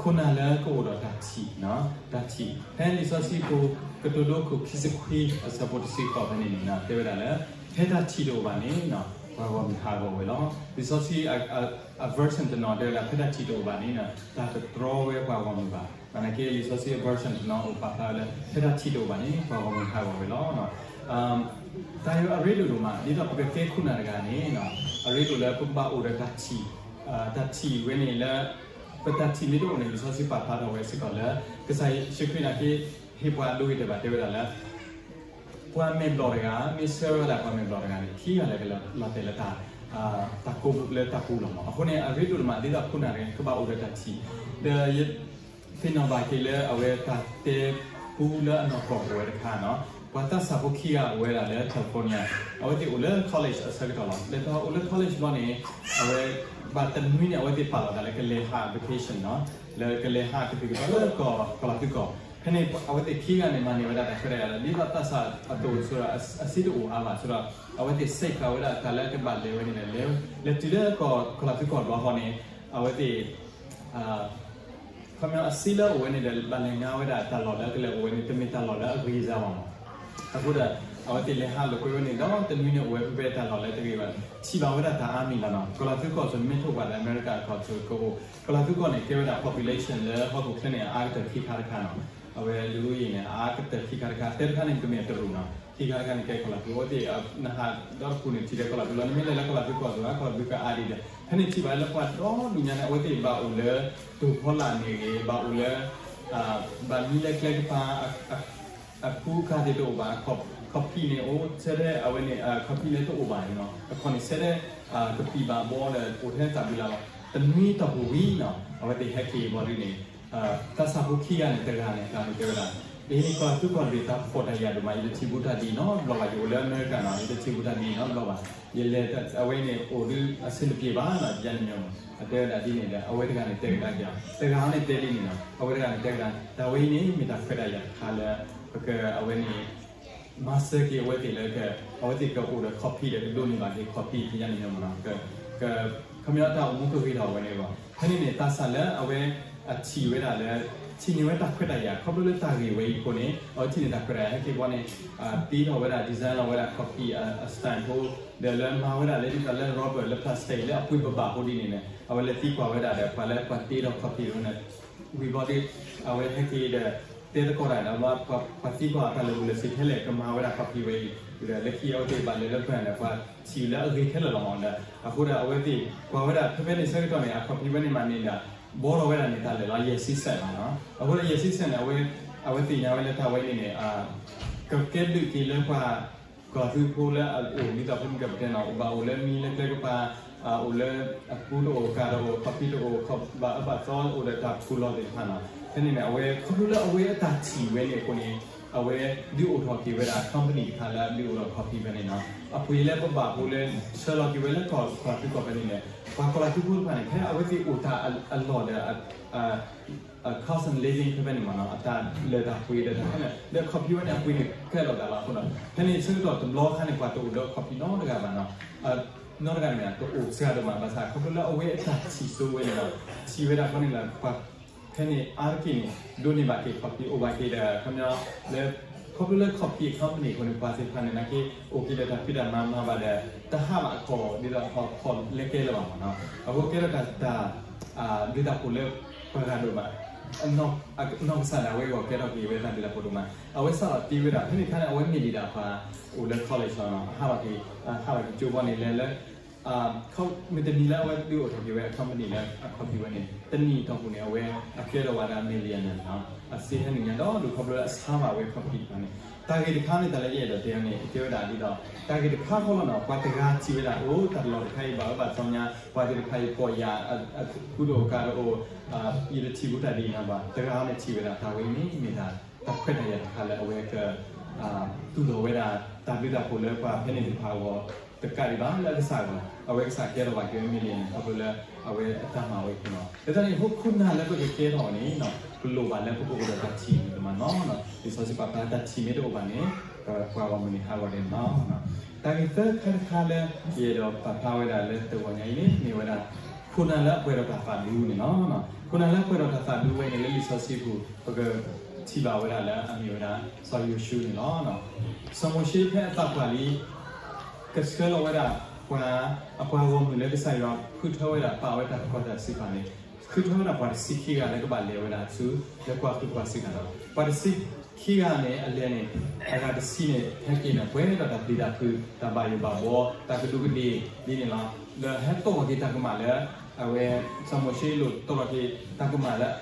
ခိၣ်နၢ်လၢကအိၣ်ဒီးတၢ်ထံၣ်, တၢ်ထံၣ်. ဖဲလံာ်စီဆှံပူၤ ကတိၤဒိခိၣ်ခံဆံခွံ အဆၢဖိတဆံဃိးဖဲန့ၣ်န့ၣ် တဲဝဲဒၣ်လၢ ဖဲတၢ်ထံၣ်တအိၣ်ဘၣ်န့ၣ် ပှၤဂီၢ်မုၢ်ဟးဂီၤဝဲလီၤ. လံာ်စီဆှံအ version တနီၤတဲဝဲဒၣ် ဖဲတၢ်ထံၣ်တအိၣ်ဘၣ်န့ၣ် တၢ်တတြီဝဲပှၤဂီၢ်မုၢ်ဘၣ်. သနာ်က့ လံာ်စီဆှံအ version တနီၤအိၣ်ပာ်ဖျါဝဲလၢ ဖဲတၢ်ထံၣ်တအိၣ်ဘၣ်န့ၣ် ပှၤဂီၢ်မုၢ်ဟးဂီၤဝဲလီၤ. တၢ်အရ့ဒိၣ်ဒိၣ်မး ဒ်သိးပကကဲခိၣ်နၢ်တဂၤန့ၣ် အရ့ဒိၣ်လၢပကဘၣ်အိၣ်ဒီးတၢ်ထံၣ်, တၢ်ထံၣ်ဝဲန့ၣ်လၢ ပတၢ်ထံၣ်မ့ၢ်တအိၣ်န့ၣ် လံာ်စီဆှံပာ်ဖျါထီၣ်ဝဲစ့ၢ်ကီးလၢ ကစၢ်ယ့ၣ်ၡူးခရံာ်နာ်က့ ဟ့ၣ်ပှၤဒိဂ့ၤတဲာ်ဘၣ် တဲဝဲဒၣ်လၢ ပှၤမဲာ်ဘျီၣ်တဂၤ မ့ၢ်ဆှၢဝဲဒၣ်ပှၤမဲာ်ဘျီၣ်တဂၤန့ၣ် ခံဂၤလၢာ်ကလီၤတဲာ်လၢ တၢ်ကိးလၢတၢ်ပူၤလီၤမး. အဃိန့ၣ် အရ့ဒိၣ်ဒိၣ်မး ဒ်သိးခိၣ်နၢ်န့ၣ် ကဘၣ်အိၣ်ဒီးတၢ်ထံၣ်, ဒီးယသ့ၣ်နီၣ်ဘၣ်က့ၤလၢအဝဲတၢ်တဲပူလၢအနီၢ်ကီၢ်ပဝဲတခါန့ၣ်, ပှၤသးစၢ်ဖိခံဂၤအိၣ်ဝဲဒၣ်လၢ California, အဝဲသ့ၣ်အိၣ်လၢ college အဆၢကတီၢ်လီၤ. လဲၤထီၣ်အိၣ်လၢ college ဘျီန့ၣ် အဝဲ ဘၣ်တနွံန့ၣ် အဝဲသ့ၣ်ပာ်လီၤသးလၢကလဲၤဟး vacation န့ၣ်, လၢကလဲၤဟးကသံၣ်ကသီလၢကီၢ် ကီၢ်လီၤသူကီၢ်. ဖဲန့ၣ် အဝဲသ့ၣ်ခံဂၤန့ၣ် မၤန့ၢ်ဝဲဒၣ်တၢ်ခွဲးတၢ်ယာ်လီၤ. ဒ်သိးသးစၢ်အသိးဒီး အစ့တအိၣ်အါဘၣ် ဆိဒီး အဝဲသ့ၣ် save ဃာ်ဝဲဒၣ်တၢ်လၢကဘၣ်လဲၤဝဲန့ၣ်ဒီး လဲၤတုၤလၢကီၢ် ကီၢ်လီၤသူကီၢ်ဘျီဃီန့ၣ် အဝဲသ့ၣ် ခီပညီအစ့လၢအအိၣ်ဝဲန့ၣ်ဒီး ဘၣ်လဲၤငါဝဲဒၣ်တၢ်လီၢ်လၢကလဲၤအိၣ်ဝဲန့ၣ် တမ့ၢ်တၢ်လီၢ်လၢအဂ့ၤစ့ၢ်ဘၣ်မး. အဃိဒီး အဝဲသ့ၣ်လဲၤဟးလိာ်ကွဲဝဲန့ၣ်ဒီး တနွံန့ၣ်အိၣ်ဝဲဖဲဖဲတၢ်လီၢ်လၢတဂ့ၤဘၣ်, ထံၣ်ဘၣ်ဝဲဒၣ်တၢ်အါမံၤလီၤန့ၣ်. ကီၢ်လီၤသူကီၢ် ဆိမိၣ်ထီၣ်ပှၤဒီး အမဲရကၤကီၢ်ဆိကအိၣ်, ကီၢ်လီၤသူကီၢ်န့ၣ် ကဲဝဲဒၣ် population လၢဟီၣ်ခိၣ်ချၢန့ၣ် အအါကတၢၢ်ခံခါတခါန့ၣ်. အဝဲလူဦးရေန့ၣ် အအါကတၢၢ်ခံခါတခါ, သၢခါန့ၣ် ကမ့ၢ်တရူးန့ၣ်, ခံခါတခါန့ၣ် ကဲကီၢ်လီၤသူ. အဝဲသ့ၣ် နဟးဒီတပူၤန့ၣ် ထံၣ်ဒီးကီၢ်လီၤသူလီၤ. နမ့ၢ်လဲၤလၢကီၢ်လီၤသူကီၢ်ဆိ ကီၢ်လီၤသူကအါဒံးဒီး ဖဲန့ၣ်ထံၣ်ဘၣ်လၢပှၤဒီဒူၣ်ညါန့ၣ် အဝဲသ့ၣ်ဘၣ်အိၣ်လၢ တိၢ်ဖီလာ်န့ၣ်ဂ့ၤ, ဘၣ်အိၣ်လၢ ဘၣ်မံလၢကျဲကပၤ အခူအခါသ့ၣ်တအိၣ်ဘၣ်, ခီၣ်ဖံးန့ၣ်အိၣ်ဆဲးဒဲး အဝဲန့ၣ် ခီၣ်ဖံးန့ၣ်တအိၣ်ဘၣ်န့ၣ်လီၤ. အခီၣ်န့ၣ်ဆဲးဒဲး ကပံာ်ဘၣ်ဘီဒီး အိၣ်ထဲသးဘံလါလီၤ. တနွံတီၢ်ပူၤဝံၤန့ၣ် အဝဲသ့ၣ်ဟဲက့ၤဘီဒုန့ၣ် သးစၢ်ဖိခံဂၤန့ၣ် တဂၤန့ၣ် အကျါန့ၣ်တဲဝဲဒၣ်, အ့ ကီၢ်လီၤသူကီၢ်တဘ့ၣ် တၢ်ဖှီၣ်တၢ်ယာ်ဒိၣ်မး ယတထံၣ်ဘူးတၢ်ဒ်အံၤနီတဘျီဘၣ်, ယအိၣ်လၢအမဲရကၤန့ၣ် ယတထံၣ်ဘူးတၢ်ဒ်အံၤနီတဘျီဘၣ်, ယလဲၤအဝဲန့ၣ် အိၣ်ဒုးအဆင်တပြေဘၣ်နီၤ ယန့ၣ်မ့ၢ်မး, အတဲဝဲဒၣ်ဒ်န့ၣ်ဒီး အဝဲတဂၤန့ၣ် တဲကဒါက့ၤအီၤ, တဂၤန့ၣ်တဲဒ်န့ၣ်နီၤ, အဝဲတဂၤန့ၣ်တဲကဒါ, တၢ်ဝဲအံၤန့ၣ် မ့ၢ်တၢ်ခွဲးတၢ်ယာ်တခါလၢ ပက အဝဲန့ၣ် မၤစၢၤက့ၤအဝဲသ့ၣ်လၢ အဝဲသ့ၣ်ကအိၣ်ဒီးခီၣ်ဖံးဒီး ကဒိးန့ၢ်ဘၣ်က့ၤခီၣ်ဖံး ယန့ၣ်မ့ၢ်မးနီၤ, ခီပညီတၢ်အိၣ်မူကဂ့ၤထီၣ်ဝဲန့ၣ်လီၤ. ဖဲန့ၣ်န့ၣ် သးစၢ်လၢအဝဲအထံၣ်ဝဲဒၣ်လၢ ထံၣ်န့ၢ်ဝဲတၢ်ခွဲးတၢ်ယာ် ခီဖျိလၢတၢ်ဂ့ၢ်ဝဲအံၤအဃိန့ၣ် အဝဲထံၣ်န့ၢ်တၢ်ခွဲးတၢ်ယာ် ဟဲက့ၤဘီန့ၣ် တ့ထီၣ်ဝဲဒၣ် design လီၤဝဲဒၣ်ခီၣ်ဖံးအ style ဖိ ဒီးလၢမၤဝဲဒၣ်လၢဒ်သိးလၢ rubber လၢ plastic လၢအပှ့ၤဘၣ်ဘၣ်ဖိဒ်န့ၣ်န့ၣ် အဝဲလဲၤသံကွၢ်ဝဲဒၣ်ဒီး ပှၤလၢပှၤတ့ထီၣ်ခီၣ်ဖံးန့ၣ် ဝံၤဘီဒီး အဝဲဟဲက့ၤဒီး တဲသကိးတၢ်ဒီး ပှၤသံကွၢ်အတၢ်လၢာ်ဘူၣ်လၢာ်စ့ၤခဲလၢာ် ကမၤဝဲဒၣ်ခီၣ်ဖံးဝဲအံၤ, ဒီးလၢခံအဝဲသ့ၣ်ဘၣ်လဲၤလၢ brand ဒီး ပှၤထံၣ်လၢအဂ့ၤခဲလၢာ်လီၤမးဒီး အဃိဒီးအဝဲသ့ၣ် ကွၢ်ဝဲဒၣ်ဖဲဖဲန့ၣ်ဆၢကတီၢ်န့ၣ် အခီၣ်ဖံးဝဲန့ၣ်မးန့ၣ်ဒီး ဘှီထီၣ်ဝဲဒၣ်န့ၣ်တၢ်လၢာ်လီၤ ယဲၢ်ဆံစဲးလီၤနီၤ. အဃိဒီးယဲၢ်ဆံစဲးန့ၣ် အဝဲသ့ၣ်ညါဝဲလၢတၢ်ဝဲန့ၣ်န့ၣ် ကကဲဘျုးက့ၤလၢပှၤ ကီၢ်သူဖိလၢအအိၣ် ဒ်သိးဖိမုၢ်ကပတဲနီၤ အိၣ်ဘၣ်အိၣ်လၢမံလၢကျဲကပၤ အိၣ်လၢအကူတအိၣ် ကၤတအိၣ် ခီၣ်ဖံးတအိၣ် ဘၣ်အၢဘၣ်သီအိၣ်ဒီးတၢ်ဖူလီၤသ့ၣ်တဖၣ်နီၤ. ဖဲန့ၣ်န့ၣ် အဝဲခီဖျိလၢအဝဲအတၢ်ထံၣ်ဝဲန့ၣ်အဃိန့ၣ် အဝဲဒုးအိၣ်ထီၣ်က့ၤဝဲဒၣ် company တခါလၢအဒုးအိၣ်ထီၣ်ခီၣ်ဖံးဖဲန့ၣ်နီၤ. အပှ့ၤလၢပဘၣ်ဖိလၢ ဆှၢလီၤက့ၤဝဲလၢကီၢ်သူကီၢ်ဖဲန့ၣ်န့ၣ် ပှၤကီၢ်လီၤသူဖိတဖၣ်န့ၣ် ဖဲအဝဲသ့ၣ်အိၣ်တၢ်အလီၢ်ဒီး cost of living ဖဲဖဲန့ၣ်မးနီၤ အတၢ်လၢာ်တၢ်ပှ့ၤဒီးတၢ်ဖဲန့ၣ် လၢခီၣ်ဖံးဝဲန့ၣ် အပှ့ၤန့ၣ်ခဲလီၤသးလီၤအဃိဒီး ဖဲန့ၣ်ဆၢကတီၢ်တဘျီခါန့ၣ် ပှၤတအိၣ်လၢခီၣ်ဖံးနီတဂၤဘၣ်နီၤ. နီတဂၤန့ၣ် တအိၣ်စှၤဒိၣ်မး ဘၣ်ဆၣ်ခီဖျိလၢအဝဲအတၢ်ထံၣ်စိဝဲန့ၣ်ဒီး ထံၣ်ဝဲဒၣ်ဃိန့ၣ်လီၤ ပှၤ ဖဲန့ၣ်အါတက့ၢ်န့ၣ် ဒိးန့ၢ်ဘၣ်က့ၤခီၣ်ဖံး အိၣ်ဘၣ်က့ၤဒီး ခီပညီ လၢ ခီဖျိလၢခီၣ်ဖံးအ company အဃိန့ၣ် ပှၤသ့ၣ်တဖၣ်န့ၣ် နာ်က့ အိၣ်က့ၤဒီးတၢ်ဖံးတၢ်မၤမၤဘၣ်ဒီး တဟးဘၣ်အခီၣ် ဒ်သိးအခီၣ်လဲၤကဲလၢၤဘၣ်မးနီၤ. အဃိကဲထီၣ်တၢ် တၢ်ဘျုးတၢ်ဖှိၣ်လၢပှၤဂၤဒိၣ်မး အနီၢ်ကစၢ်ဒၣ်ဝဲအဂီၢ် ကဲထီၣ်က့ၤဝဲတၢ်ဘျုးတၢ်ဖှိၣ်ဒိၣ်မး အဝဲစးထီၣ်တ့ဝဲဒၣ် ဖဲန့ၣ်အခါန့ၣ် အဝဲမ့ၢ်ဒံးဒၣ်ပှၤအိၣ်လၢ college လီၤနီၤ ဟးဘၣ်က့ၤ ဟးဘၣ်က့ၤကၠိဘီန့ၣ်လဲၤလၢ မုၢ်တနံၤလၢအဝဲဒုးအိၣ်ထီၣ်က့ၤဝဲအ company လၢအခီၣ်ဖံးဝဲန့ၣ် တနံၣ်အတီၢ်ပူၤန့ၣ် အဝဲအကဲထီၣ်ဝဲဒၣ် millionaire နီၤ အစ့ဟဲနုာ်ညါဒီးဒိၣ်ခီဖျိလၢအဆါဘၣ်ဝဲခီၣ်ဖံးတဖၣ်န့ၣ် တၢ်ဂ့ၢ်တခါန့ၣ် တၢ်လၢယအဲၣ်ဒိးတဲန့ၣ် ကဲဝဲဒၣ်ဒ်သိး တၢ်ဂ့ၢ်တခါဃီလီၤနီၤ ပှၤတဂၤထံၣ်ဝဲဒၣ် အိၣ်တၢ်လီၢ်တခါအံၤ ဘၣ်အၢဘၣ်သီညါ ပှၤသ့ၣ်တဖၣ်အံၤ ပီၢ်ယၢ် ကူတအိၣ်ကၤတအိၣ် ယတထံၣ်ဘူးတၢ်ဒ်အံၤနီၤဘၣ် တဂၤန့ၣ်ထံၣ်ဝဲဒၣ် တၢ်ဝဲအံၤန့ၣ် မ့ၢ်တၢ် တၢ်ခွဲးတၢ်ယာ်တခါလၢအဝဲက သူၣ်ထီၣ်ဝဲဒၣ် တၢ်ဘျုးတၢ်ဖှိၣ်လၢပှၤဖဲန့ၣ်သ့ၣ်တဖၣ်အဂီၢ် တကးဒံးဘၣ်လၢအကစၢ်အဂီၢ် အဝဲကစၢ်ကဲထီၣ်ဘၣ်က့ၤဝဲ millionaire န့ၣ် ခီဖျိလၢအဝဲအတၢ်မၤဝဲအဃိနီၤ လၢတၢ်န့ၣ် ဟိခိၣ်နၢ်လၢပကကဲထီၣ်န့ၣ် ပလိၣ်ဘၣ်လၢပကအိၣ်ဒီးတၢ်ထံၣ်န့ၣ်တမးနီၤ လံာ်စီဆှံပာ်ဖျါတၢ်ထံၣ်မ့ၢ်တအိၣ်ဘၣ်န့ၣ် ပပှၤဂီၢ်မုၢ်န့ၣ်ဟးဂီၤဒဲးနီၤ တၢ်ဂ့ၢ်သၢခါတခါလၢ ယအဲၣ်ဒိးပာ်ဖျါဝဲဒၣ်လၢတဂီၤညါအံၤန့ၣ် မ့ၢ်ဝဲဒၣ် ခိၣ်နၢ်လၢအပှဲၤဒီးတၢ်သးဒူန့ၣ်လီၤ. ခိၣ်နၢ်လၢအပှဲၤဒီးတၢ်သးဒူဝဲန့ၣ် လၢလံာ်စီဆှံပူၤ ပကထံၣ်ဘၣ်ဝဲဒၣ်လၢအမ့ၢ်ဝဲဒၣ် စီၤယိၤၡူန့ၣ်လီၤ. စီၤမိၤၡ့ဖဲအသးပှၢ်လံ ကဆှၢလီၤဝဲဒၣ်ပှၤ အပှၤဂီၢ်မုၢ်လၢကစၢ်ယွၤဃုထၢဝဲဒၣ် ပာ်ဝဲတၢ်ကီတၢ်စံးပာ်န့ၣ် ဃုထၢဝဲဒၣ်ပှၤတဆံခံဂၤလၢကဘၣ်လဲၤဝဲဒၣ်ဆူ လၢကွၢ်ဃုကွၢ်စ့ၢ်ကီးဒီး ပှၤတဆံခံဂၤန့ၣ် အလဲၤန့ၣ် အဂၤတဆံန့ၣ် ဟဲက့ၤန့ၣ် ပှဲၤဒီးတၢ်ပျံၤတၢ်ဖုး တၢ်ဘၣ်ယိၣ်ဘၣ်ဘှီ တၢ်ကဒူးကဒ့ၣ်ဒ်န့ၣ်လီၤ. ဒီးဟဲတီၢ်က့ၤတၢ်ကမၣ်လၢ အဝဲ စီၤမိၤၡ့လိၣ်တီၢ်ထီၣ်က့ၤ တၢ်ကမၣ်လၢ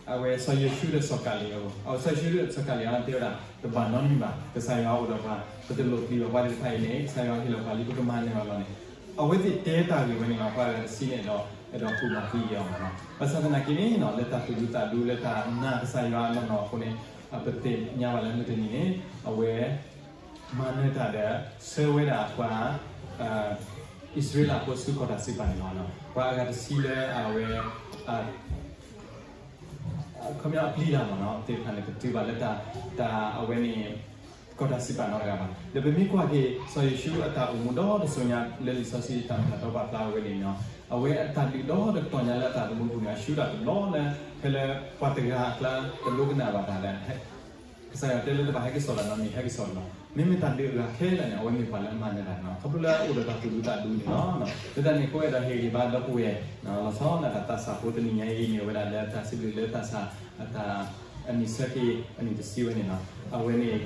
အဝဲစီၤယိၤၡူဒီးစီၤကၤလ့းအဂီၢ်, အဝဲစီၤယိၤၡူဒီးစီၤကၤလ့းအဂီၢ်န့ၣ် တဲဝဲဒၣ် တဘၣ်နီတမံၤဘၣ်, ကစၢ်ယွၤအိၣ်ဒီးပှၤ, ပတလိၣ်ပျံၤဘၣ်ပှၤသ့ၣ်တဖၣ်အံၤန့ၣ် ကစၢ်ယွၤဟ့ၣ်လီၤပှၤလံ ပကမၤနၢၤအီၤလီၤန့ၣ်, အဝဲသ့ၣ်တဲတၢ်ဂ့ၢ်ဝဲန့ၣ်လီၤ. ပှၤအဂၤတဆံန့ၣ်ဒီး အဲၣ်ဒိးကူၣ်ဘၣ်ကူၣ်သ့အီၤမးလီၤ. ဘၣ်ဆၣ်သနာ်က့န့ၣ် လၢတၢ်သူၣ်ဒူသးဒူ လၢတၢ်နာ်ကစၢ်ယွၤအနီၢ်နီၢ်အဃိန့ၣ် ပသ့ၣ်ညါဘၣ်လၢမုၢ်တနံၤန့ၣ် အဝဲ မၤနၢၤတၢ်ဒီး ဆှၢဝဲဒၣ်ပှၤ အံၣ်စရ့လးဖိဆူကီၢ်တၢ်စံးပာ်န့ၣ်လီၤ. ပှၤအဂၤတဆံလၢအဝဲ ခီပညီအပျံၤတၢ်မးနီၤ သ့ၣ်တဖၣ်န့ၣ် ပတုၤဘၣ်လၢတၢ် တၢ်အဝဲန့ၣ် ကီၢ်တၢ်စံးပာ်နီတဂၤဘၣ်. ဒီးပမ့ၢ်ကွၢ်က့ၤ စီၤယိၤၡူအတၢ်အိၣ်မူဒီတစိၤညါလၢလံာ်စီဆှံတၢ်မၤတၢ်တီပာ်ဖျါဝဲန့ၣ်နီၤ အဝဲအတၢ်ဒုးဒီတတီၤညါလၢအတၢ်အိၣ်မူပူၤန့ၣ် အဆှၢဒၣ်တဘျီလၢ ဖဲလၢပှၤတဂၤအကျါတလိကနၣ်ဘၣ်တၢ်လၢ ကစၢ်ယွၤတဲလၢတဘၣ်ဟဲကစီၣ်တၢ်နီတမံၤ ဟဲကစီၣ်တဘျီ, မ့မ့ၢ်တၢ်ဒုးအဂၤခဲလၢာ်န့ၣ် အဝဲမ့ၢ်ပှၤလၢအမၤနၢၤတၢ်နီၤ ခီဖျိလၢအအိၣ်ဒီးတၢ်သူၣ်ဒူသးဒူန့ၣ်လီၤ. လၢတၢ်န့ၣ်အဃိအဲၣ်ဒိးဟ့ၣ်ဂံၢ်ဘါဒီပုၢ်ဝဲၢ် လီၤဆီဒၣ်တၢ်သးစၢ်ဖိတနံၤညါအံၤ မ့ၢ်ဝဲဒၣ်လၢတၢ်စံးဘျုးလၢသးစၢ် အတၢ် အနံၣ်ဆၢက့ၤ အနံၣ်တဆံဝဲန့ၣ်လီၤ. အဝဲန့ၣ်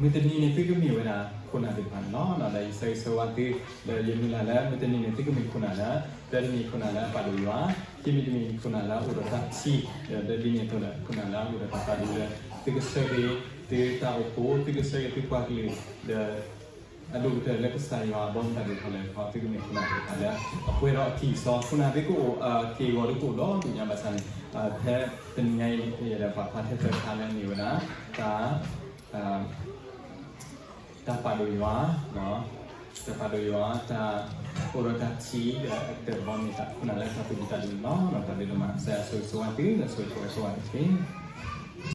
မုၢ်တနံၤန့ၣ် သုကမ့ၢ်ဝဲဒၣ်ခိၣ်နၢ်သ့ၣ်တဖၣ်န့ၣ်လီၤ. ဒီးယဆၢဂ့ၤဆၢဝါသု ဒီးယမုၢ်လၢ်လၢ မုၢ်တနံၤန့ၣ် သုကမ့ၢ်ခိၣ်နၢ်လၢ တၢ်တမံၤခိၣ်နၢ်လၢအပာ်ဒိၣ်ယွၤ, ခံမံၤတမံၤခိၣ်နၢ်လၢအအိၣ်ဒီးတၢ်ထံၣ်, ဒီးဒ်န့ၣ်အသိးဒီး ခိၣ်နၢ်လၢအအိၣ်ဒီးတၢ်သးဒူလၢ သုကဆၢဂ့ၤသုတၢ်အိၣ်ဖှိၣ်, သုကဆၢဂ့ၤသုပှၤကလုာ်, ဒီး အဒိၣ်ကတၢၢ်လၢကစၢ်ယွၤအဘီမုၢ်တၢ်ဒိၣ်ထီၣ်လဲၤထီၣ် သုကမ့ၢ်ခိၣ်နၢ်သ့ၣ်တဖၣ်လၢ အပှဲၤဒီးအကံၢ်အစီ, ခိၣ်နၢ်သ့ၣ်ကအိၣ် အက့ၢ်အဂီၤသ့ၣ်ကအိၣ်ဒီဒူၣ်ညါဘၣ်ဆၣ်န့ၣ် ဖဲတနံၤညါအံၤ ယအဲၣ်ဒိးပာ်ဖျါထဲသၢခါလၢမ့ၢ်ဝဲဒၣ် တၢ် တၢ်ပာ်ဒိၣ်ယွၤ, တၢ်ပာ်ဒိၣ်ယွၤ, တၢ်အိၣ်ဒီးတၢ်ထံၣ်, ဒီးအကတၢၢ်တဘီန့ၣ် ခိၣ်နၢ်လၢတၢ်သူၣ်ဒူသးဒူန့ၣ်လီၤ. တၢ်ဘျုးဒိၣ်မး ကစၢ်ယွၤဆိၣ်ဂ့ၤဆိၣ်ဝါသု ဒီးဆိၣ်ဂ့ၤဆိၣ်ဝါဆိၣ်ဂ့ၤဆိၣ်ဝါတက့ၢ်.